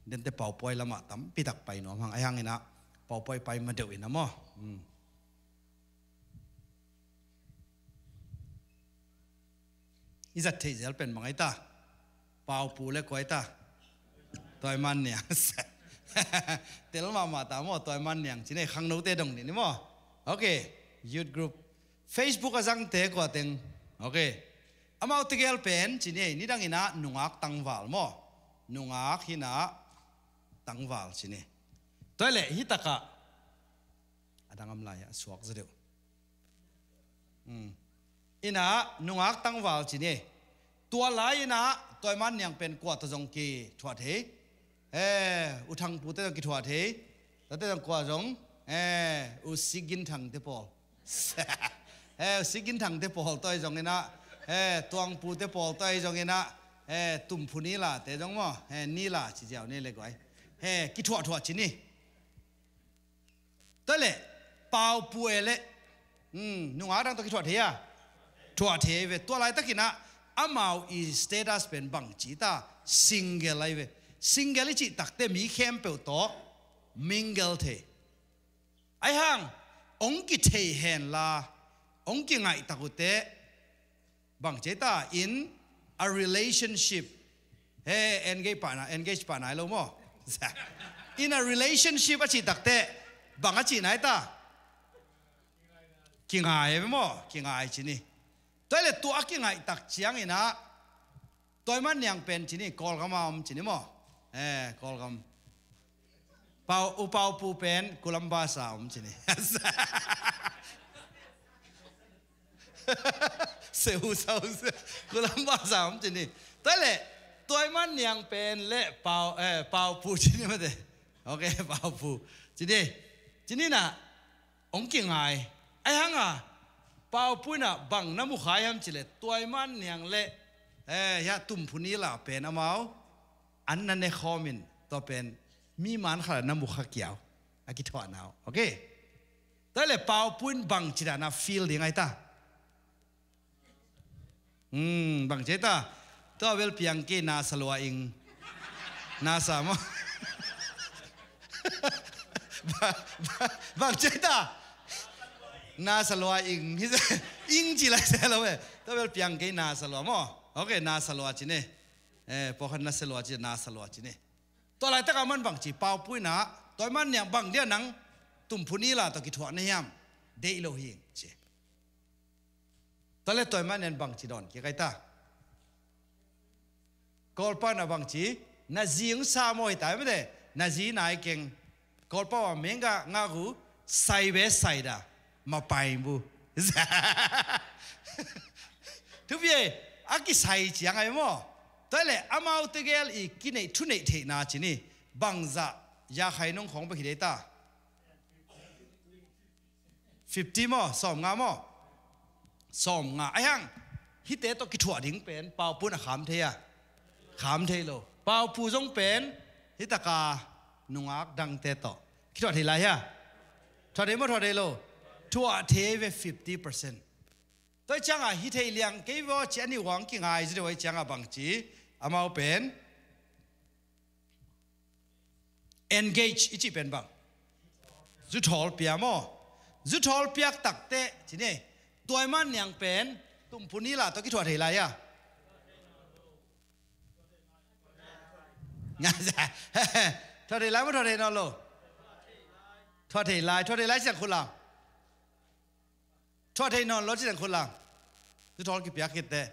Dente paupuai lamah tampi tak pai nuam hang, ahi hanginah paupuai pai madeuh inah maw? Hmm. I zat theih zel pen bang ahi ta? Paupu le kua ahi ta? Tuaiman Niang. Tel mahmah ta maw, Tuaiman Niang ci ni, khangnote dong ni ni maw? Ok. Youth group. Facebook a zangte kua teng? Ok. Amau tegel pen ci ni, nidang inah nungak tangval maw? Nungak hinah tangval ci ni. Tua le hi takah a dang am lai a suak zaw deuh. Hmm. Inah nungak tangval ci ni. Tua lai inah Tuaiman Niang pen kua tawh zong kithuah thei? Eh, U Thang pute zong kithuah thei. Tate zong kua zong Eh, u Sigin Thangte pawl. Eh, u Sigin Thangte pawl tawh ahi zongin ah, eh, Tuangpute pawl tawh ahi zongin ah, eh, Tumphu Nilate zong maw, eh, Nila ci ziau ni le guai. Eh, kithuahthuah ci ni. Tua leh, Pau Pu e leh, hmm, nungak dang tawh kithuah thei a? Thuah thei ve. Tua laitakin ah amau i status pen bangci ta, single ahi ve. Single i cih takte mi khempeuh tawh mingle thei. Ahi hang, hong kithei henla, hong kingaihtak uh teh, bang ci ta, in a relationship. He, engage pah nai, engage pah nai lo maw? In a relationship a cih tak teh, bang a cihna hi ta? Kingai maw? Kingai ci ni. Tua hi leh tua a kingaihtak ciangin ah, Tuaiman Niang pen ci ni, Kawlgam a om ci ni maw? Eh, Kawlgam. Pau, U Pau Pu pen Columbus a om ci ni. Seu sau, Columbus a om ci ni. Tua hi leh, Tuaiman Niang pen leh Pau, eh, Pau Pu ci ni mate. Ok, Pau Pu. Ci ni. Ci ni na, hong kingai. Ahi hang a, Pau Pu in ah bang na mukha hiam cih leh, Tuaiman Niang leh, eh, hia Tumphu Nila pen amau an na ne khawm in, tua pen mi man khat a na mukha kiau. A kithuahna uh. Ok. Tua hi leh Pau Pu in bang ci dan a feel ding ahi ta? Hmm, bang ci ta? Tua bel piang kei, na sa lua ing. Na sa maw? Ba, ba, bang ci ta? Na sa lua ing. Ing ci lai se lo ve. Tua bel piang kei, na sa lua maw? Ok, na sa lua ci ni. Eh, pawlkhat na sa lua ci, na sa lua ci ni. Tua laitak a man bang ci, Pau Pu in ah, Tuaiman Niang bang dia nang Tumphu Nila tawh kithuah na hiam? Deih lo hi ci. Tua leh Tuaiman Niang bang ci dawn kik ahi ta? Kawlpau in ah bang ci, na zi hong sa maw hi ta mate, na zi nai keng. Kawlpau a mengka ngak uh, sai be sai da, ma pai bu. Thupi e, a kisai ciang ahi maw? Tua hi leh amau tegel i kineih, thuneih theihna ci ni, bangzah, ya khai nung khawng bek hi dei ta? Fifty maw? Sawmnga maw? Sawmnga. Ahi hang, hihte tawh kithuah ding pen, Pau Pu in a kham thei a? Kham thei lo. Pau Pu zong pen, hih taka nungak dangte tawh kithuah thei lai hia? Thuah thei maw, thuah thei lo? Thuah thei ve fifty percent. Tua hi ciangah, hi thei liang kei vaw ci a nih uang kingai zi deuh ahi ciangah bang ci, amau pen, engage i cih pen bang? Zuthawl pia maw? Zuthawl piak takteh, ci ni, Tuaiman Niang pen, Tumphu Nila tawh kithuah thei lai a? Thuah thei lai maw, thuah thei nawn lo? Thuah thei lai, thuah thei lai siang khut lam. Thuah thei nawn lo ci dan khut lam. Zuthawl kipiak khit teh.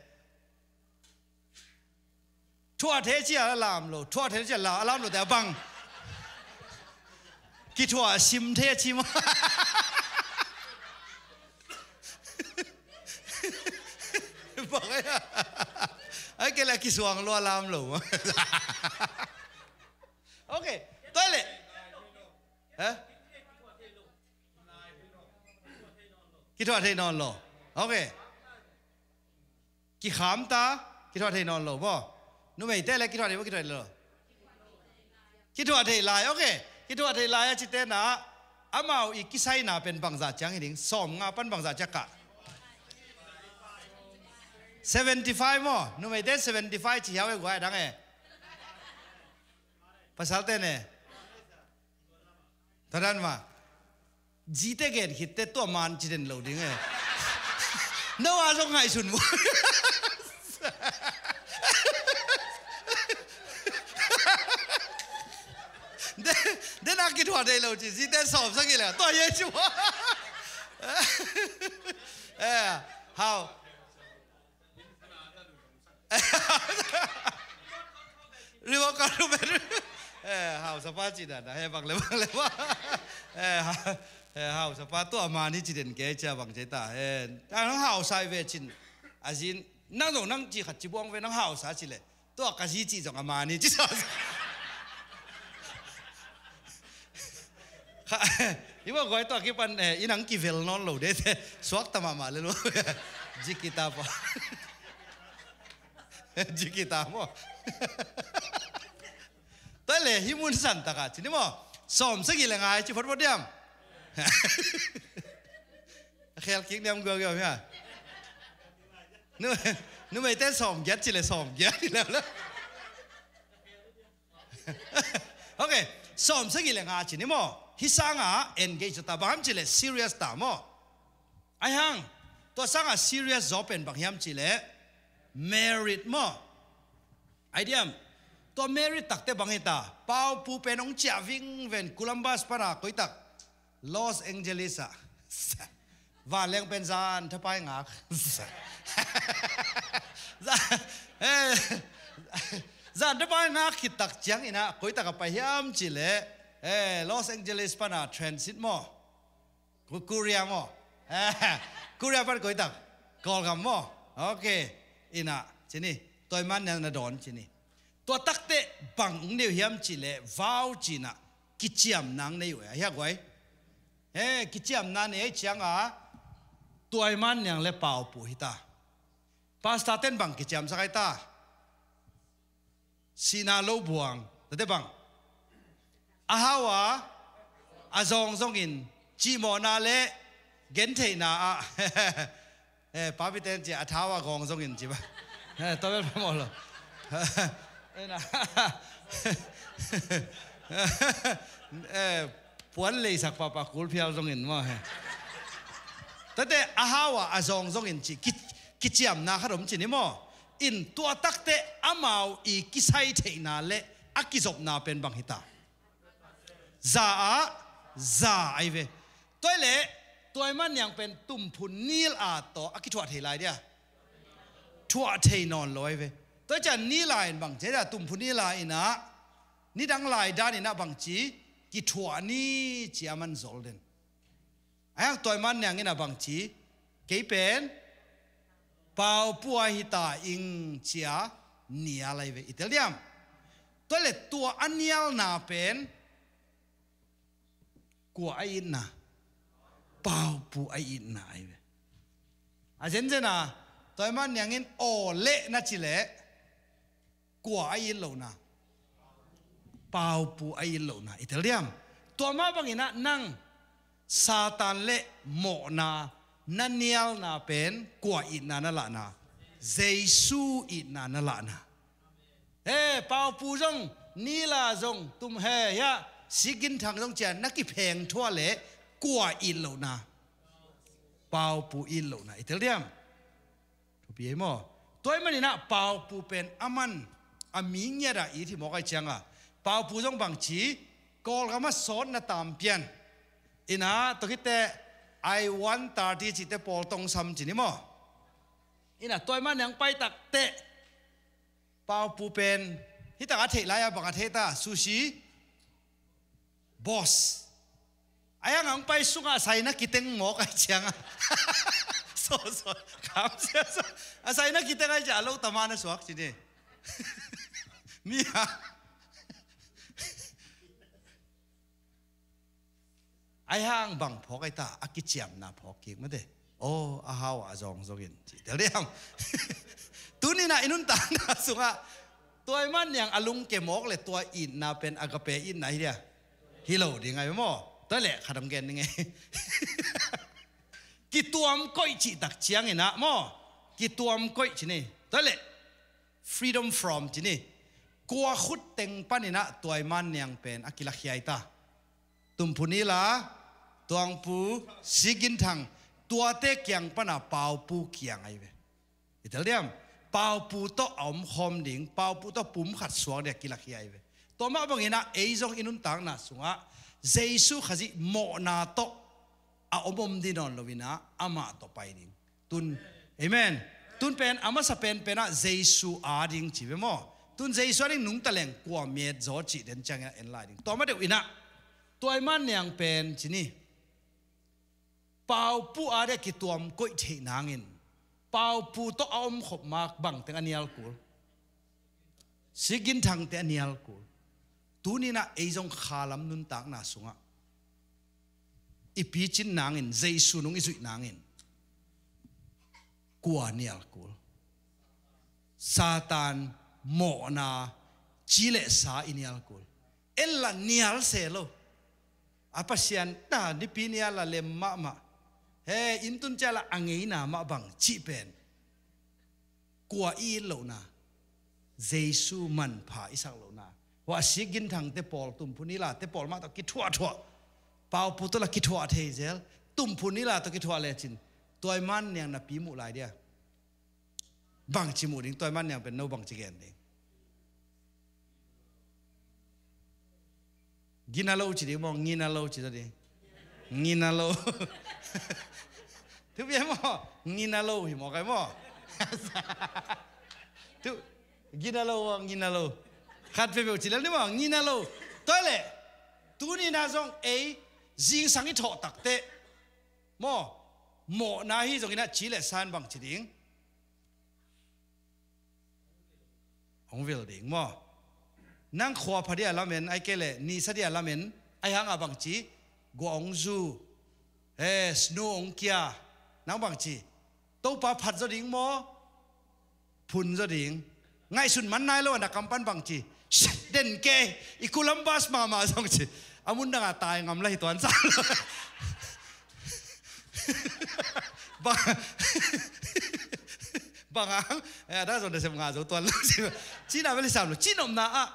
Thuah thei ci a lam lo, thuah thei ci a lam, a lam lo teh a bang. Kithuah sim thei a ci maw. Bang ai a. Ai kei leh kisuang lo a lam lo. Ok, tua hi leh. Heh? Kithuah thei nawn lo. Ok. Kikham ta, kithuah thei nawn lo maw? Numeite leh kithuah thei maw, kithuah thei lo? Kithuah thei lai, ok. Kithuah thei lai a cite na, amau i kisaina pen bangzah ciang hi ding, sawmnga pan bangzah ciang kah? Seventy five maw? Numeite seventy five ci hiau e, guai dang e. Pasalte ne. Tua dan mah. Zite gen khit teh tua man ci den lo ding e. No a zong ngaihsun maw. Den, den a kithuah thei lo ci, zite sawm sak hi leh. Tua hi ci maw. Eh, hau. Riwaka rumen. Eh, hausapa ci dan a, he, bang le, bang le, bang. Eh, ha, eh, hausapa tua mani ci den kei cia bang ci ta. Eh, nang hausa hi ve cin. A zin, nang zong nang ci khat ci buang ve, nang hausa ci leh. Tua ka zi ci zong a mani ci sa. Kha, Hi maw guai, tua kipan, eh, i nang kivel nawn lo de te. Suakta mahmah le lo. Jikita pua. Jikita maw. Tua le hi mun san taka ci ni maw. Sawm sagih le nga ci photphot diam. Khel kik niam guaguam hia. Nu, numei ten sawm giat ci le sawm giat ci le. Ok, sawm sagih le nga ci ni maw. Hi sanga engage ta bang hiam ci le serious ta maw. Ai hang, tua sanga serious zaw pen bang hiam ci le married maw. Ai diam, tua married takte bang hi ta, paupu pen hong ciah vingven Columbus pana koitak Los Angeles ah. Vanleng pen zan thapai ngak. Zan, eh, zan thapai ngak khit tak ciang ina koitak a pai hiam ci le, eh, Los Angeles pana transit maw. Ku-, Korea maw. Eh, Korea pan koitak. Kawlgam maw. Ok. Ina ci ni. Tua i man niang na dawn ci ni. Tua takte bang hong nei uh hiam ci le vau ci na kiciamna hong nei uh. Hia guai. He, kiciamna nei cianga tua i man niang le paupu hi ta. Pastor ten bang kiciamsak ai ta. Sihna lo buang. Tate bang. A hau a, a zawngzawngin cihmawhna le gentheihna ah. Eh, papi ten ci a thau a gawng zongin ci ba. Eh, tua bel phamawh lo. Eh, na. Eh, puan leisak pahpah kul phial zongin maw he. Tate a hau a, a zawng zongin ci, ki, kiciamna khat om ci ni maw. In tua takte amau i kisai theihna le a kizopna pen bang hi ta. Za ah, za ai ve. Tua i le, tua i man niang pen tumphun nil a tawh a kithuah thei lai dia. Thuah thei nawn lo ai ve. Tua i cian nil a in bang ci dia, tumphun nil a ina, nidang lai dan ina bang ci, kithuah ni ci a man zol den. Ai hang tua i man niang ina bang ci, kei pen paupu a hi ta ing ci a nial ai ve. I tel diam. Tua le tua a nialna pen kua a itna? Paupu a itna ai ve. A zenzen a tua i man niangin aw le na ci le kua a it lohna? Paupu a it lohna. I tel diam. Tua mah bangin ah nang Satan le mawhna na nialna pen kua itna na lahna? Jesu itna na lahna. He, paupu zong, nila zong, tum he, hia, siginthang zong cian na kipheng thuah le kua it lohna? Paupu it lohna. I tel diam. Thupi ei maw. Tua i man ina paupu pen a man a mi ngiat a it hi mawk ai cianga. Paupu zong bang ci, Kawlgam a sawtna tampian. Ina tua khit teh I one thirty cite pawl tong sam ci ni maw. Ina tua i man niang pai tak teh paupu pen hi tak a theih lai a bang a thei ta, sushi boss. Ai hang ang pai sungah saina kiteng mawk ai cianga. So, so, kam sia so. A saina kiteng ai cia a lo tama na suak ci ni. Mi ha. Ai hang bang phawk ai ta, a kiciamna phawk kik mate. Aw, a hau a zawng zongin ci tel diam. Tuni na i nuntakna sungah tua i man niang a lungke mawk le tua itna pen agape itna hi dia. Hi lo ding ai maw. Tua le khat hong gen ding e. Kituam koih cih tak ciangin ah maw. Kituam koih ci ni. Tua le freedom from ci ni. Kua khut teng panin ah tua i man niang pen a kilakhia ai ta. Tumpu nila, tuangpu, siginthang, tuate kiang pana paupu kiang ai ve. I tel diam, paupu tawh a omkhawm ding, paupu tawh pum khat suak dia kilakhia ai ve. Tua mah bangin ah ei zong i nuntakna sungah Jesu Khazih mawhna tawh a om om ding nawn lo ina amah tawh pai ding. Tun, amen. Tun pen a masa penpen ah Jesu a ding ci ve maw. Tun Jesu a ding nungta leng kua met zaw cih den ciangin a en lai ding. Tua ma deuh ina tua i man niang pen ci ni. Paupu a dia kituam koih theih nangin paupu tawh a omkhop mak bangteng a nial kul. Siginthangte a nial kul. Tuni ina ei zong khalam nuntakna sungah i picin nangin, Jesu nung i zuih nangin, kua nial kul? Satan mawhna ci le sa i nial kul. Ella nial se lo. A Pasian ta nipi nial a lem mahmah. He, inn tun cial a ngeina mah bang cih pen kua i it lohna, Jesu manpha i sak lohna. Hua sik ginthangte pawl, tumphunilate pawl mah tawh kithuahthuah, paupu tawh la kithuah thei zel, tumphunila tawh kithuah lecin, tuaiman niang napi muh lai dia. Bangci muh ding, tuaiman niang pen no bangci gen ding? Gina lo ci ding maw, ngina lo ci ding? Ngina lo. Thupi maw, ngina lo hi maw, kai maw. Thu, gina lo maw, ngina lo. Khat peuhpeuh ci lel ni maw, ngina lo. Tua leh, tuni na zong ei, zingsang i thawh takte maw, mawhna hi zongin a ci le san bangci ding? Hong vil ding maw? Nang khua pha dia lamen, ai kei leh nisa dia lamen, ai hanga bangci, gua hong zu, eh, snow hong kia, nang bangci, Topa phat zaw ding maw, phun zaw ding? Ngaihsun man nai lo a, na kam pan bangci, den kei, i Columbus mahmah zong ci, a mun danga tai ngam la hi tuan sa. Bang, bang ang, eh, a da zong da sem nga zo tuan lo ci. Cina bel sam lo, ci nopna ah.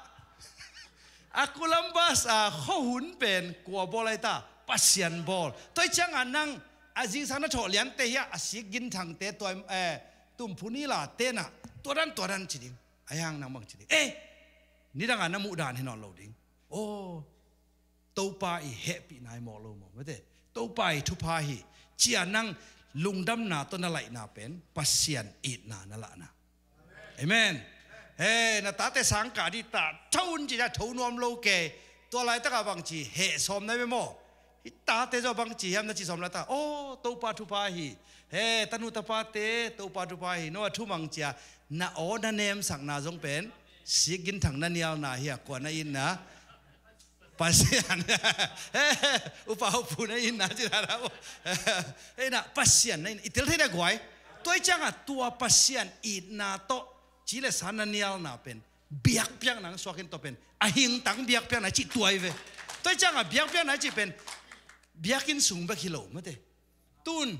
A Columbus a khuahun pen kua bawl ai ta, Pasian bawl. Tua cianga nang a zingsang na thawh liante hi a, a sik ginthangte tua, eh, tumphunilate na, tua dan, tua dan ci ding. A yang nang bang ci ding? Eh, nidanga na muh dan hi nawn lo ding. Oh, Topa i hehpihna i mawk lo maw, mate? Topa i thupha hi, cia nang lungdamna tawh na laihna pen Pasian itna na lahna. Amen. He, na tate sangkah dih ta tho un ci, tho nuam lo kei. Tua laitaka bangci heh sawm nai ve maw? Hih tate zaw bangci hiam na ci sawm laita. Oh, Topa thupha hi. He, tanu tapate, Topa thupha hi. No a thumang cia, na aw na nemsakna zong pen sik ginthang na nialna hi a, kua na itna? Pasian. Upa upu na itna ci na. Hei na, Pasian na itna i tel thei na guai. Tua i cianga tua Pasian itna tawh ci le sa na nialna pen biakpiakna ang suakin tawh pen a hingtang biakpiakna i cih tua i ve. Tua i cianga biakpiakna i cih pen biakinn sung bek hi lo, mate. Tun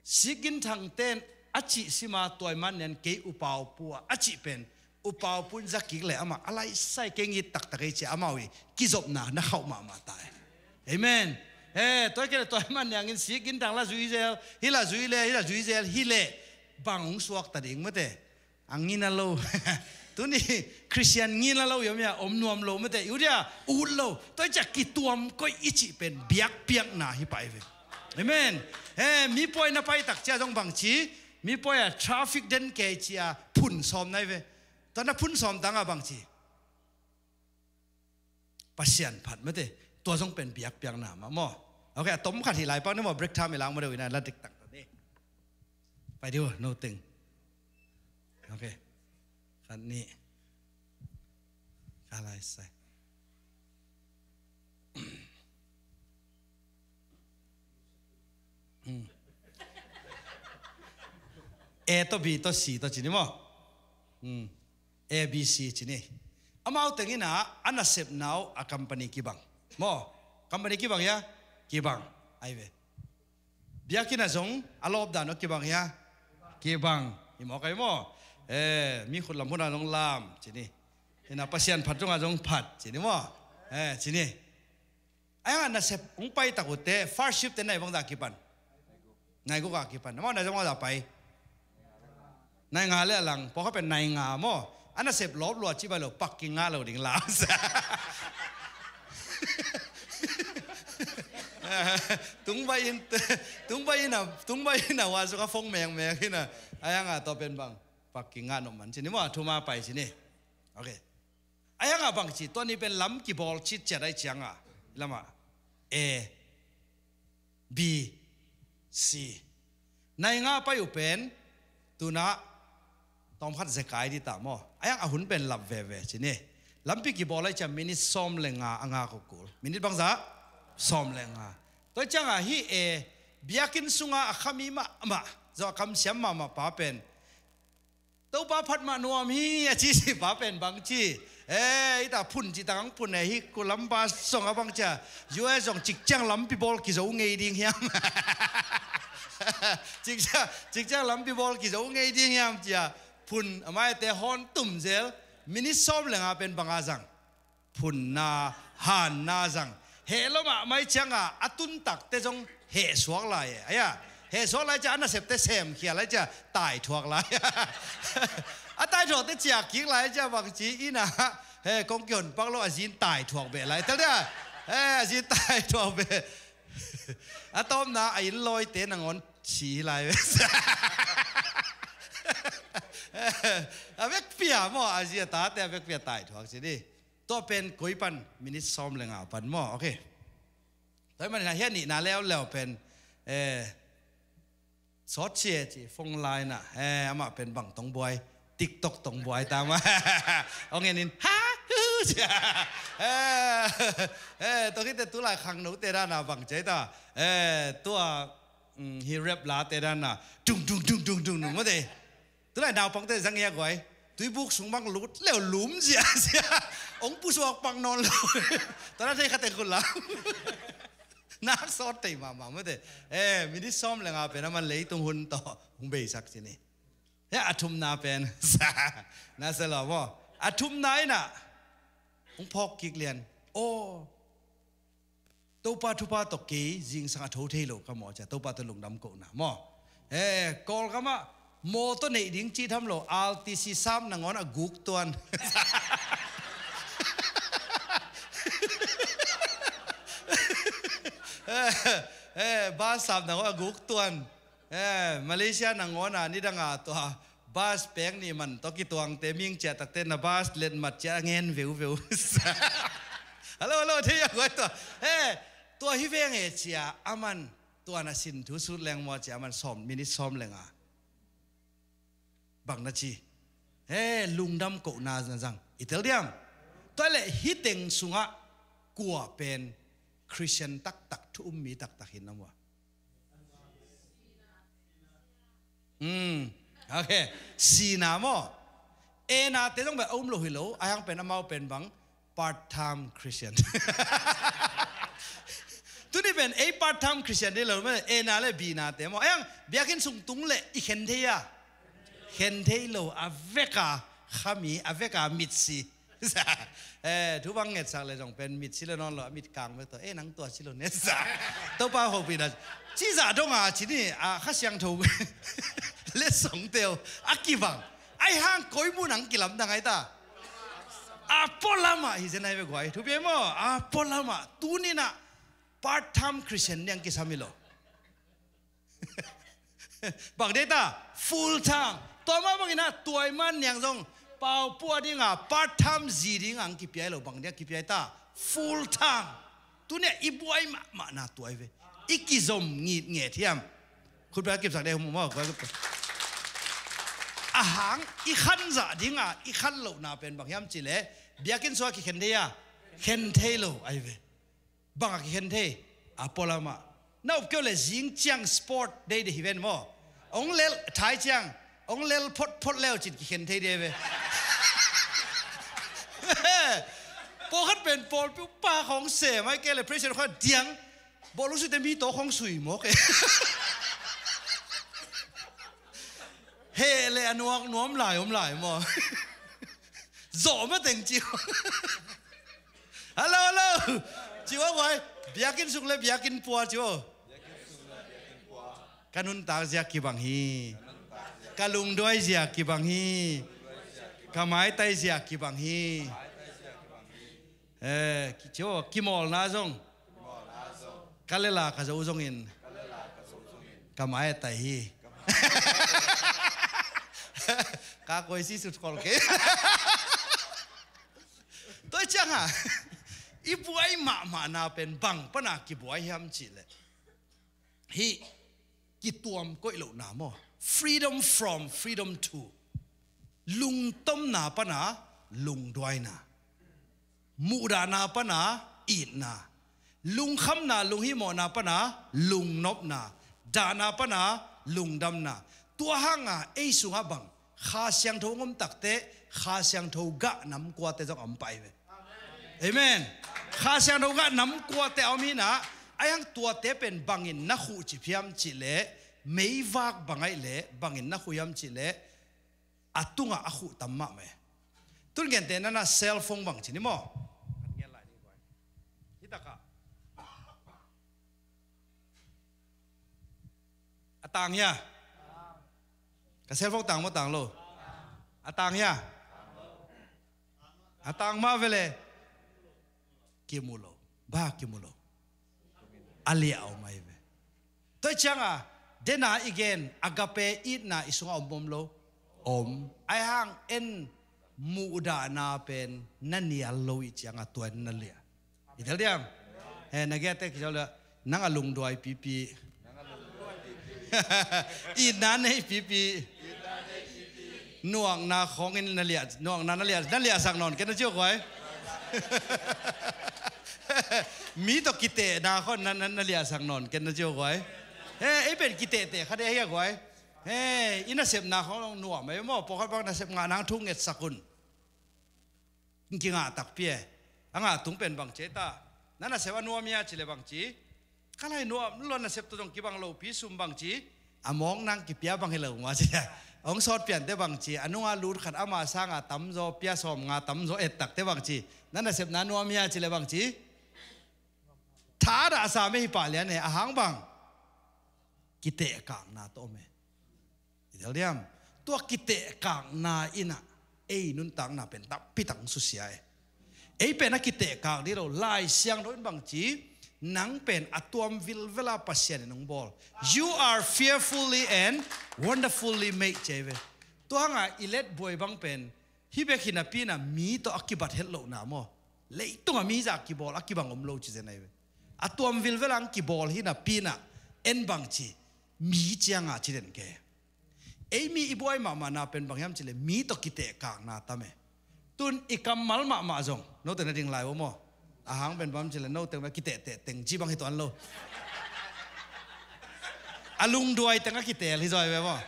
sik ginthangten a cih sima tuaiman nian kei upa upu a, a cih pen upa upu in zakik le amah a laisai kei ngit taktak ei cia amau i kizopna na khauh mahmah ta e. Amen. He, tua kei le tuaiman niangin sik ginthang la zui zel, hi la zui le, hi la zui zel, hi le bang hong suakta ding, mate? A ngina lo. Tuni Khristian ngina lo iom ia om nuam lo, mate, i ut ia ut lo. Tua i cia kituam koih i cih pen biakpiakna hi pai ve. Amen. He, mipuai na pai tak cia zong bangci, mipuai a traffic den kei cia phun sawm nai ve. Tua na phun sawm tanga bangci Pasian phat, mate. Tua zong pen biakpiakna mah maw? Ok, a tom khat hi lai pak ni maw, break time i lang maw deuh ina la diktak ta ni. Pai diu, no ting. Ok. Khat ni. Ka lai sai. Hmm. A tawh B tawh C tawh ci ni maw? Hmm. A B C ci ni. Amau tengin a, a nasepna uh a company kibang. Maw? Company kibang hia? Kibang. Ai ve. Biakinn ah zong a lawp dan uh kibang hia? Kibang. Hi maw, kai maw? Eh, mi khut lam hun ah zong lam ci ni. Hi na, Pasian phat zong ah zong phat ci ni maw? Eh, ci ni. Ai hang a nasep hong pai tak uh teh, first shift teh nai bangzah kipan? Nai guk a kipan. Amau nai bangzah pai? Nai nga le a lang, pawlkhat pen nai nga maw? A nasep lawp lua ci bai lo, pak kingah lo ding la. Tung bai in, tung bai in a, tung bai in a, wa zuk a fong mengmeng hi na. Ai hang a tua pen bang, pak kingah nop man ci ni maw, thuma pai ci ni. Ok. Ai hang a bang ci, tua ni pen lam kibawl citciat ai ciang a, lam ah A, B, C. Nai nga pai uh pen, tuna tawm khat zekai dih ta maw? Ai hang a hun pen lap veve ci ni. Lampi kibawl ai ciang minute sawm le nga a ngak uh kul. Minute bangzah? Sawm le nga. Tua ciangah hih e, biakinn sungah a khami mahmah, zong a kamsiam mahmah pa pen, Topa phat mah nuam hi a ci si pa pen bang ci. E, ita phun ci tang phun e, hih kulam pa song a bang cia, U S zong cikciang lampi bawl kizo ngei ding hiam? Cikciang, cikciang lampi bawl kizo ngei ding hiam cia phun, a maite hawn tum zel, minit sawm le nga pen banga zang. Phunna, hanna zang. Heh lo mahmah ciangah a tuntakte zong heh suak lai e. Aya, heh suak lai cia a nasepte semkhia lai cia taithuak lai. A taithuakte ciak kik lai cia bang ci ina, he, kong kihon pak lo a zin taithuak beh lai. Tel dia, he, a zin taithuak beh. A tawpna a inn lawite nangawn si lai ve. A vekpi a maw, a zi a tate a vekpi a taithuak ci di. Tua pen koi pan, minit sawm le nga pan maw, ok. Tua hi manin ah hih a nihna leuleu pen, eh, sawt cia ci, phone line ah, eh, amah pen bang tong buai, TikTok tong buai ta mah. Hong en in, ha, hu, cia. Eh, eh, tua khit teh tulai khangnote dan a bang ci ta. Eh, tua, mm, hih rap late dan a, dung, dung, dung, dung, dung, dung, mate. Tulai naupangte zang hia guai. Tuibuk sung bang lut leu lum ziahziah. Hong pusuak pak nawn lo. Tua na thei kha teng khut lam. Nak sawt thei mahmah mate. Eh, minit sawm le nga pen a man leitung hun tawh hong beisak ci ni. Hia a thumna pen. Na sa lo maw. A thumna in ah hong phawk kik lian. Aw. Topa thupha tawh kei zingsang a tho thei lo ka maw cia, Topa tawh lungdam kohna maw. Eh, Kawlgam ah mawtaw neih ding cih tham lo, R T C sap nangawn a guk tuan. Eh, eh, bus sap nangawn a guk tuan. Eh, Malaysia nangawn a nidang a tua bus pek nih man tawh kituangte ming ciahtakte na bus let mat ciah a ngen veuveu. Hello, hello, thei a guai tua. Eh, tua hi veng e cia a man tua na sin thu sut leng maw cia a man sawm, minit sawm le nga. Bang na ci. Eh, lungdam kohna na zang. I tel diam. Tua le hih teng sungah kua pen Christian taktak, thu um mi taktak hi na maw. Hmm. Ok. Sina maw. Ena te zong bel a um lo hi lo. A hiang pen amau pen bang part time Christian. Tuni pen ei part time Christian dei lo mah. Ena le bina te maw. A hiang biakinn sung tung le i khen thei a. Khen thei lo a veka khami a veka mitsi. Eh, thu bang ngetsak le zong pen mit si lo nawn lo, a mit kang bek tawh. Eh, nang tua si lo ne sa. Topa hopih na. Ci zah dong a ci ni, a Kha Siangtho. Le song teo. A kibang. Ai hang koi mun ang kilamdang ai ta. A pualamah hi zen ai ve guai. Thu bia maw. A pualamah. Tuni na part time Christian niang kisam hi lo. Bang dei ta, full time. Tua mah bangin ah, tuai man niang zong, pau pua ding a, part time zi ding ang kipiai lo, bang dei a kipiai ta, full time. Tuni a i buai mahmah na tuai ve. I kizom ngit nget hiam. Khut bia kipsak dei hum maw, kuai khut bia. A hang, i khan zah ding a, i khan lohna pen bang hiam ci le, biakinn sua kikhen dei a, khen thei lo, ai ve. Bang a kikhen thei, a pualamah. Na up keu le zing ciang sport day de hi ven maw. Ong lel thai ciang, ong lel phot phot leu cin kikhen thei de ve. Pawlkhat pen pawlpi upa khong se mai kei le president khong diang. Bawlung suite mi tawh khong sui maw kei. Heh le a nuak nuam lai om lai maw. Zawh mateng ci. Hello, hello. Ci uh a guai. Biakinn sung le biakinn pua ci uh. Ka nuntak ziak kibang hi. Ka lungduai ziak kibang hi. Ka maitai ziak kibang hi. Eh, ki, ci uh, kimawlna zong. Ka lela ka zo zongin. Ka mai a tai hi. Ka koi si sut khol kei. Tua ciang a, i buai mahmahna pen bang pana kibuai hiam cih leh, hih kituam koih lohna maw. Freedom from, freedom to. Lungtomna pana lungduaina. Muhdahna pana itna. Lungkhamna, lunghihmawhna pana lungnopna, dahna pana lungdamna. Tua hanga ei sungah bang Kha Siangtho hong om takteh Kha Siangtho gah namkuate zong a om pah hi ve. Amen. Kha Siangtho gah namkuate a om hinah, ahi hang tuate pen bangin na khuh cip hiam cihleh, meivak bang ahih leh bangin na khuh hiam cihleh, a tungah a khuh tam mahmah hi. Tun gentehna na cellphone bang ci ni maw? Kan gen lai ding guai. Hi takah. A tang hia? Ka cellphone tang maw tang lo? A tang hia? A tang mah vele. Kimu lo. Ba kimu lo. A liah a om ahi ve. Tua hi cianga, dena i gen, agape itna i sungah om om lo? Om. Ahi hang en muhdahna pen na nial lo i cianga tua in na liah. I tel diam? He, na giate kisol dia, nang a lungduai pipi. Itna nei pipi. Nuakna khawngin na liah, nuakna na liah, na liahsak nawn ken na cio guai. Mi tawh kitehna khawng na, na, na liahsak nawn ken na cio guai. He, ei pen kitehteh kha dei ahi a guai. He, i nasepna khawng long nuam ei maw, pawlkhat bang nasep ngah nang thu ngetsak un. Kingah takpi e. A ngah tung pen bang ci ei ta? Na nasep a nuam hia cileh bang ci? Ka lai nuam lua, nasep tawh zong kibang lopi, sum bang ci? A mawk nang kipia bang hi lo mah ci. Hong sawt piante bang ci? A nunga lut khat ama sanga tamzaw pia, sawmnga tamzaw et takte bang ci? Na nasepna nuam hia cileh bang ci? Thadah sa mei hi pah lian e, a hang bang? Kitehkakna tawh om e. I tel diam? Tua kitehkakna inah ei nuntakna pen tampi tak hong susia e. Ei pen a kitehkak dih lo. Lai Siangtho in bang ci? Nang pen a tuam vilvela Pasian in hong bawl. You are fearfully and wonderfully made, ci ei ve. Tua hanga i let buai bang pen hih bek hi napi inah mi tawh a kibat het lohna maw? Leitunga mi zah kibawl a kibang om lo ci zen ahi ve. A tuam vilvela hong kibawl hi napi inah en bang ci? Mi cianga ci den ke. Ei mi i buai mahmahna pen bang hiam cileh mi tawh kitehkakna tam e. Tun i kammal mahmah zong note na ding lai uh maw? A hang pen bang cileh note mah kitehteh teng ci bang hi tuan lo. A lungduai teng a kitel hi zaw hi ve maw?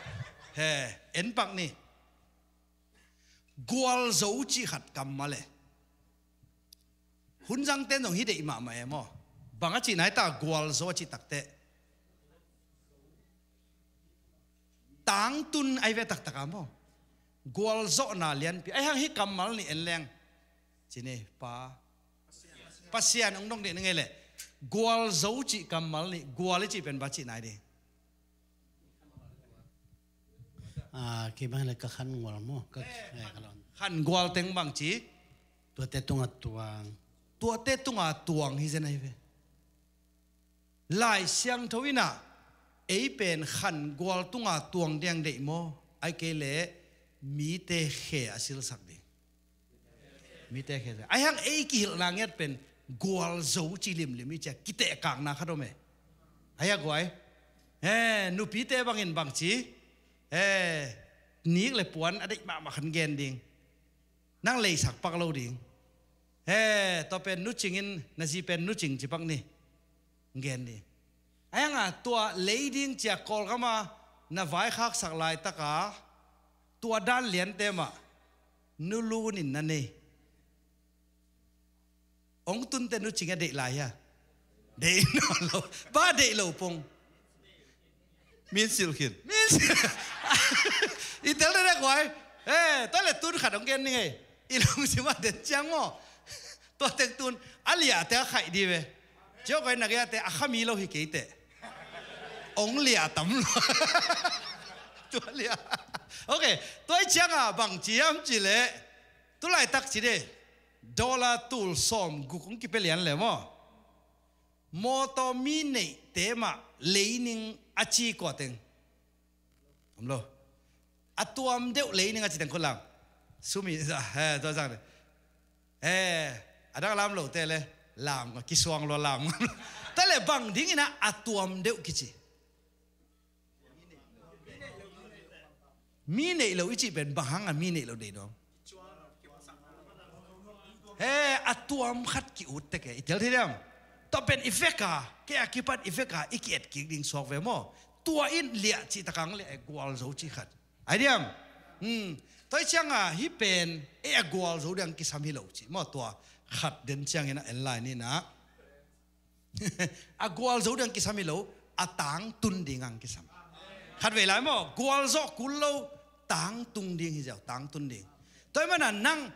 He, en pak ni. Gualzo cih khat kammal e. Hun zangten zong hi deih mahmah e maw? Bang a cihna hi ta, gualzo a cih takteh? Tangtun ahi ve taktaka maw? Gualzawhna lianpi. Ahi hang hih kammal nih en leng. Ci ni, pa. Pasian hong dong dih na ngei leh. Gualzo cih kammal nih, gual i cih pen bang cihna hi ding? Ah, kei bang le ka khan gual maw? Ka, eh, ka lon. Khan gual teng bang ci? Tuate tunga tuang. Tuate tunga tuang hi zen ahi ve. Lai Siangtho inah ei pen khan gual tunga tuang diang deih maw? Ahih kei leh mite khe a silsak ding. Mite khe. Ahi hang ei kihilhna ngiat pen gualzo ci limlim i cia kitehkakna khat om e. Ahi a guai. He, nupite bangin bang ci? He, nik le puan a deih mahmah khan gen ding. Nang leisak pak lo ding. He, tua pen nucing in, na zi pen nucing ci pak ni. Gen ni. Ahi hanga tua lei ding cia Kawlgama na vaikhaksak laitaka tua dan liante mah nulun in na nei. Hong tunte nucing a deih lai hia? Deih nawn lo. Ba deih lo pong. Min silh khin. Min silh. I tel dek dek guai. Eh, tua le tun khat hong gen ning ei. I lungsim ah den ciang maw? Tua teng tun a liahte a khaih dih ve. Cio koi na gei a te a kha mi lo hi kei teh. Hong liah tam lo. Tua liah. Ok, tua i cianga bang ci hiam ci leh, tulaitak ci dih. Dollar tul sawm guk hong kipia lian le maw? Mawtaw mi neihte mah leining a ci kua teng? Om lo. A tuam deuh leining a ci teng khut lam. Sumi, eh, tua zang de. Eh, a dang lam lo te le. Lam, kisuang lo lam. Te le bang ding ina a tuam deuh kici. Mi neih lo i cih pen bang hanga mi neih lo deih dong? He, a tuam khat ki-ut tek e, i tel thei diam? Tua pen i vek a, kei a kipan i vek a, i ki-et kik ding suak ve maw. Tua in liah cih takang liah e, gualzo cih khat. Ai diam? Hmm. Tua i cianga hih pen e a gualzo ding kisam hi lo cih maw, tua khat den ciangin a en lai ni na. A gualzo ding kisam hi lo, a tangtun ding ang kisam. Khat vei lai maw, gualzo kul lo, tangtung ding hi ziau, tangtun ding. Tua i mana nang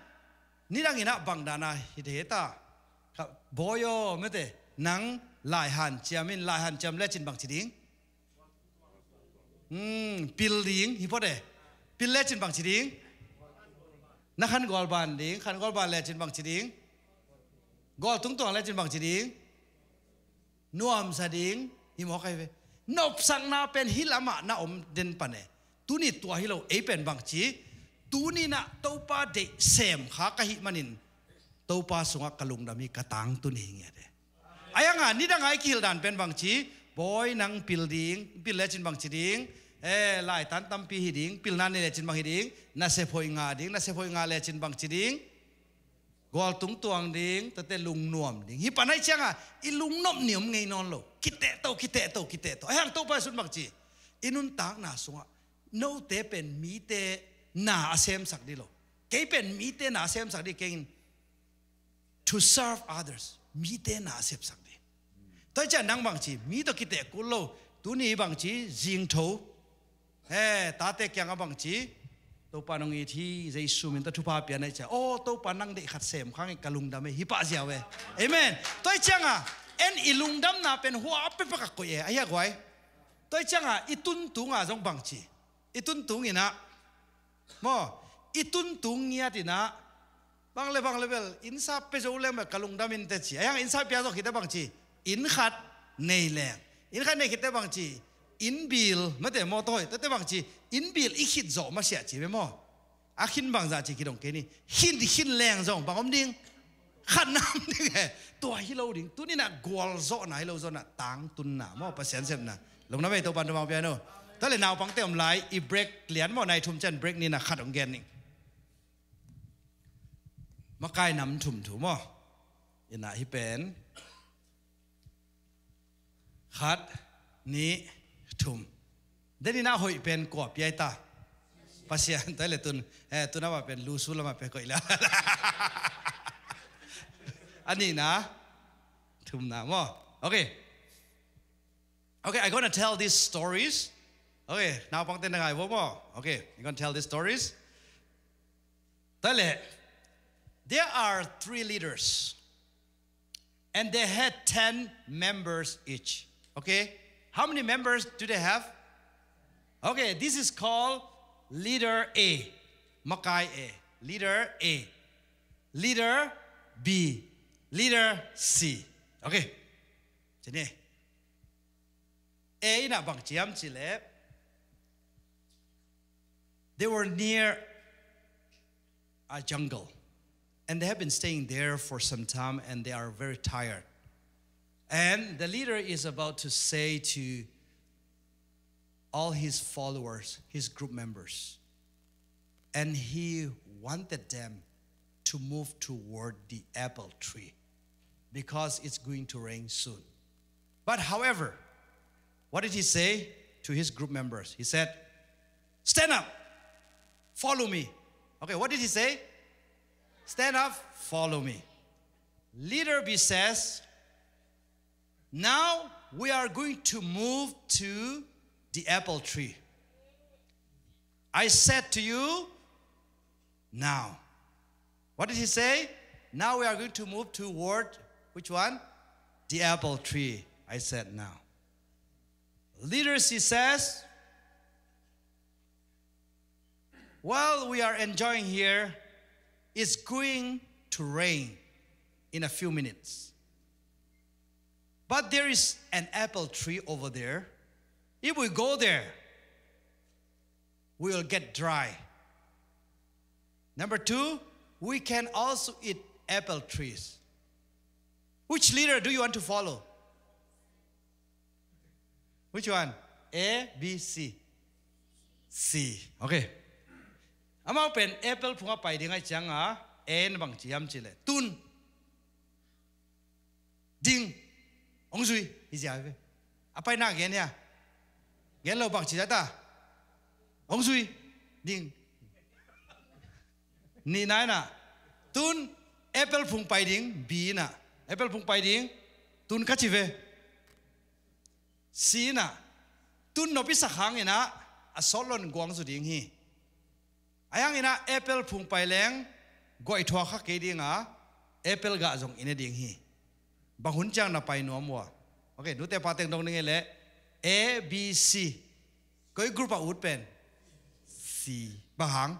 nidang ina bang dana hi de ta. Ka boyo mete, nang lai hanciam in, lai hanciam lecin bang ci ding? Hmm, pil ding, hi pawh de. Pil lecin bang ci ding? Na khan gual ban ding, khan gual ban lecin bang ci ding? Gual tungtuang lecin bang ci ding? Nuamsa ding, hi mawk ahi ve. Nopsakna pen hih lamah na om den pan e. Tuni tua hi lo, ei pen bang ci? Tuni na Topa deih sem kha ka hih manin Topa sungah ka lungdam hi, ka tangtun hi ngiat e. Ai anga nidang ai kihilh dan pen bang ci? Bawi nang pil ding, pil lecin bang ci ding? Eh, laitan tampi hi ding, pilna nei lecin bang hi ding? Nasep hoih ngah ding, nasep hoih ngah lecin bang ci ding? Gual tungtuang ding, tate lungnuam ding. Hih pan ai cianga i lungnop ni om ngei nawn lo. Kitehto, kitehto, kitehto. Ai hang Topa i sun bang ci? I nuntakna sungah note pen mite na a semsak dih lo. Kei pen mite na a semsak dih kengin to serve others. Mite na a sepsak dih. Tua i ciah nang bang ci, mi tawh kiteh kul lo. Tuni bang ci, zingtho. He, tate kiangah bang ci, Topa nong it hi, Jesu min tawh thupha pia na i ciah. Oh, Topa nang deih khat sem khang i ka lungdam e, hi pah ziau e. Amen. Tua i cianga en i lungdamna pen hua a pepak a koih e, a hia guai. Tua i cianga i tuntunga zong bang ci. I tuntung ina maw, i tuntung ngiat ina bang le bang le bel, innsa pia zo leng bel ka lungdam in te ci. Ai hang innsa pia zo khite bang ci? Inn khat nei leng. Inn khat nei khite bang ci? Inn bil, mate mawtaw hoih, tate bang ci? Inn bil i khit zawh masiah ci ve maw. A khin bangzah ci kidong kei ni. Khin, khin leng zong bang om ding? Khatna om ding e. Tua hi lo ding. Tuni na gualzawhna hi lo zawhna, tangtunna maw, Pasian sepna. Lungdam e, Topa in thupha pia no. Tua le naupangte om lai, i break lian maw, nai thum cian break ni na khat ong gen ning. Makai nam thum thu maw. Ina hi pen. Khat, nih, thum. Den ina hoih pen kua piai ta? Pasian. Tua le tun, eh, tun ama pen lusu lama pen koih la. A nihna, thumna maw. Okay. Okay, I'm gonna tell these stories. Okay, naupangte na ngai vo maw. Okay, I'm gonna tell these stories. Tua le, there are three leaders, and they had ten members each. Okay? How many members do they have? Okay, this is called leader A. Makai A. Leader A. Leader B. Leader C. Okay. Sini. A ina bang ci hiam cih leh, they were near a jungle, and they have been staying there for some time, and they are very tired. And the leader is about to say to all his followers, his group members, and he wanted them to move toward the apple tree because it's going to rain soon. But however, what did he say to his group members? He said, "Stand up, follow me." Okay, what did he say? "Stand up, follow me." Leader B says, "Now we are going to move to the apple tree. I said to you, now." What did he say? "Now we are going to move toward which one? The apple tree. I said now." Leader C says, "While we are enjoying here, it's going to rain in a few minutes. But there is an apple tree over there. If we go there, we will get dry. Number two, we can also eat apple trees." Which leader do you want to follow? Which one? A, B, C? C. Okay. Amau pen apple phunga pai ding ai cianga, A na bang ci hiam cih leh, tun, ding, Hong zui hi zia hi ve. A paina gen hia? Gen lo, bang ci zia ta? Hong zui ding. Nihna in ah, tun apple phung pai ding, B in ah, apple phung pai ding, tun ka ci ve. C in ah, tun nop i sak hangin ah a sawt lo in guang zaw ding hi. Ahi hangin ah apple phung pai leng guaih thuak kha kei ding a, apple gah zong i ne ding hi. Bang hun ciang na pai nuam uh a? Ok, nute pa teng dong ning ei leh, A, B, C. Koi group a ut pen? C. Bang hang?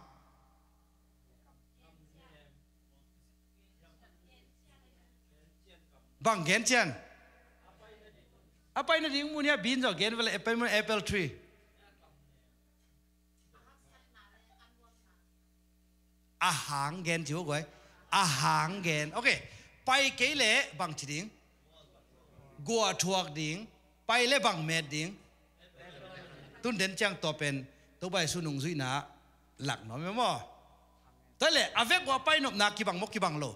Bang gen cian? A paina ding mun hia, B in zaw gen ve leh, a paina mun apple tree. A hang gen ci uh guai. A hang gen. Ok. Pai kei leh bang ci ding? Guah thuak ding. Pai leh bang met ding? Tun den ciang tua pen Topa Jesu nungzuihna lak nuam hi maw? Tua leh a vek uh a pai nopna kibang maw, kibang lo?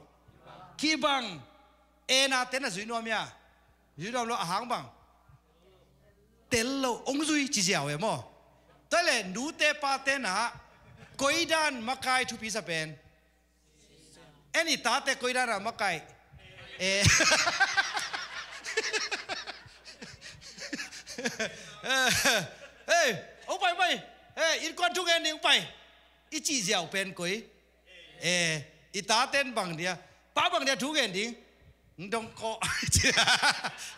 Kibang. A na ten a zui nuam hia? Zui nuam lo. A hang bang? Tel lo, hong zui ci ziau e maw? Tua leh nute pate na, koi dan makai thupi sa pen? En i tate koi dan a makai? Eh. Eh, hong pai, pai. Eh, innkuan thu gen ding, hong pai. I cih ziau pen koi? Eh, i taten bang dia, pa bang dia thu gen ding? Hong dong kawh.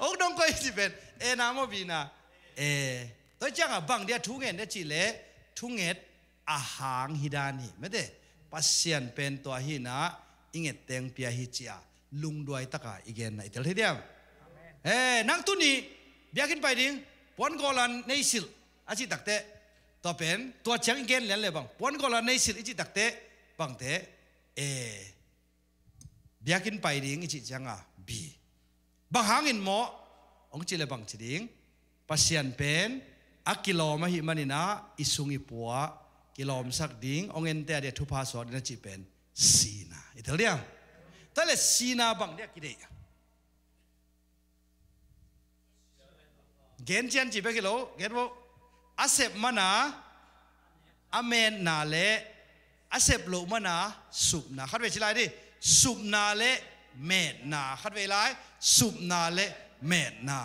Hong dong kawh i cih pen A na maw, B na? Eh, tua ciangah bang dia thu gen dia cih leh, thunget a hang hi dan hi. Mete, Pasian pen tua hi na, i nget teng pia hi ci a, lungduai taka i genna i tel thei diam? Eh, nang tuni biakinn pai ding, puan gawlan nei silh a cih takteh, tua pen, tua ciang i gen lian leh bang, puan gawlan nei silh i cih takteh, bangte, eh, biakinn pai ding i cih cianga, B. Bang hangin maw? Hong cih leh bang ci ding? Pasian pen a kilawm ahih manin ah i sung i pua kilawmsak ding, hong ente a dia thupha suak ding a cih pen C na. I tel diam? Tua leh C na bang dia kideih? Gen cian ci bek hi lo, gen vo. A sep mana a metna leh a sep loh mana supna. Khatvei ci lai ni. Supna leh metna. Khatvei lai. Supna leh metna.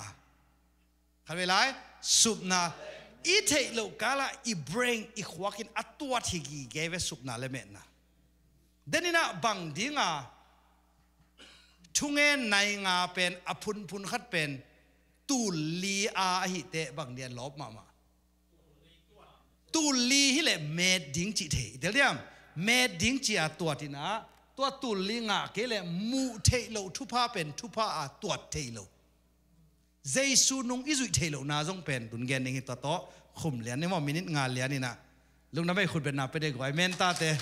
Khatvei lai. Supna. I theih loh kalah i brain, i khuak in a tuat hi gige ve supna leh metna. Deninah bang dinga thungen nai nga pen a phunphun khat pen tul li a ahih teh bang dia lawp mahmah? Tul li hileh met ding cih thei. I tel diam? Met ding cih a tuat inah, tua tul li ngah kei leh muh theih loh thupha pen thupha a tuat thei lo. Jesu nung i zuih theih lohna zong pen tun gen ding hi. Tua tawh khum lian ni maw, minute nga lian inah. Lungdam ei, khutbetna pia dek guai, mentate.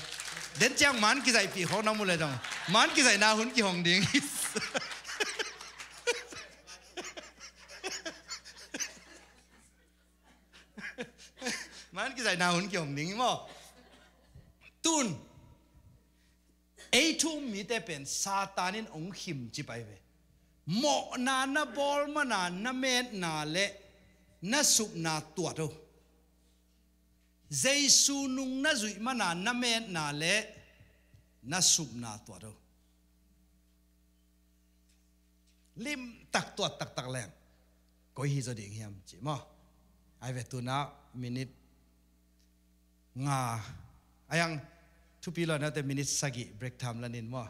Den ciang man kizaihpih khawng na mu leh zong, man kizaihna hun kihong ding. Man kizaihna hun kihong ding hi maw? Tun ei thu um mite pen Satan in hong khim ci pai ve. Mawhna na bawl mana na metna leh na supna tuat o. Jesu nung na zuih mana na metna leh na supna tuat o. Limtak tuat taktak leng koi hi zaw ding hiam ci maw? Ai ve, tuna minute nga, a yang thupi lo nate minute sagih break time la nin maw?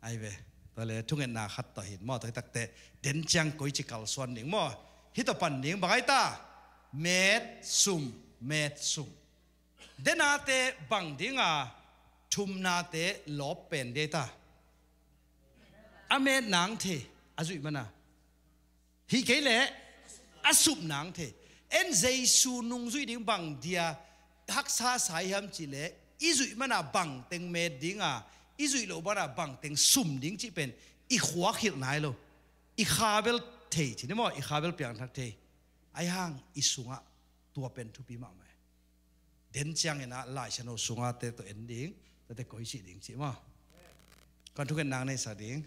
Ai ve, tua leh thungetna khat tawh hin maw, tua hi takteh den ciang koi ci kalsuan ding maw? Hih tawh pan ding, bang ai ta? Met sum, met sum. Denate bang dinga thumnate lawp pen dei ta? A met nang thei, a zuih mana. Hi kei leh a sup nang thei. En Jesu nung zuih ding bang dia haksa sa hiam cih leh, i zuih mana bangteng met dinga, i zuih loh mana bangteng sum ding cih pen i khuak hilh nai lo. I kha bel thei ci ni maw, i kha bel piangthak thei. Ai hang i sungah tua pen thupi mahmah. Den ciangin ah Laisiangtho sunga te tawh en ding, tate koi cih ding cih maw? Kan thungetna nei sa ding.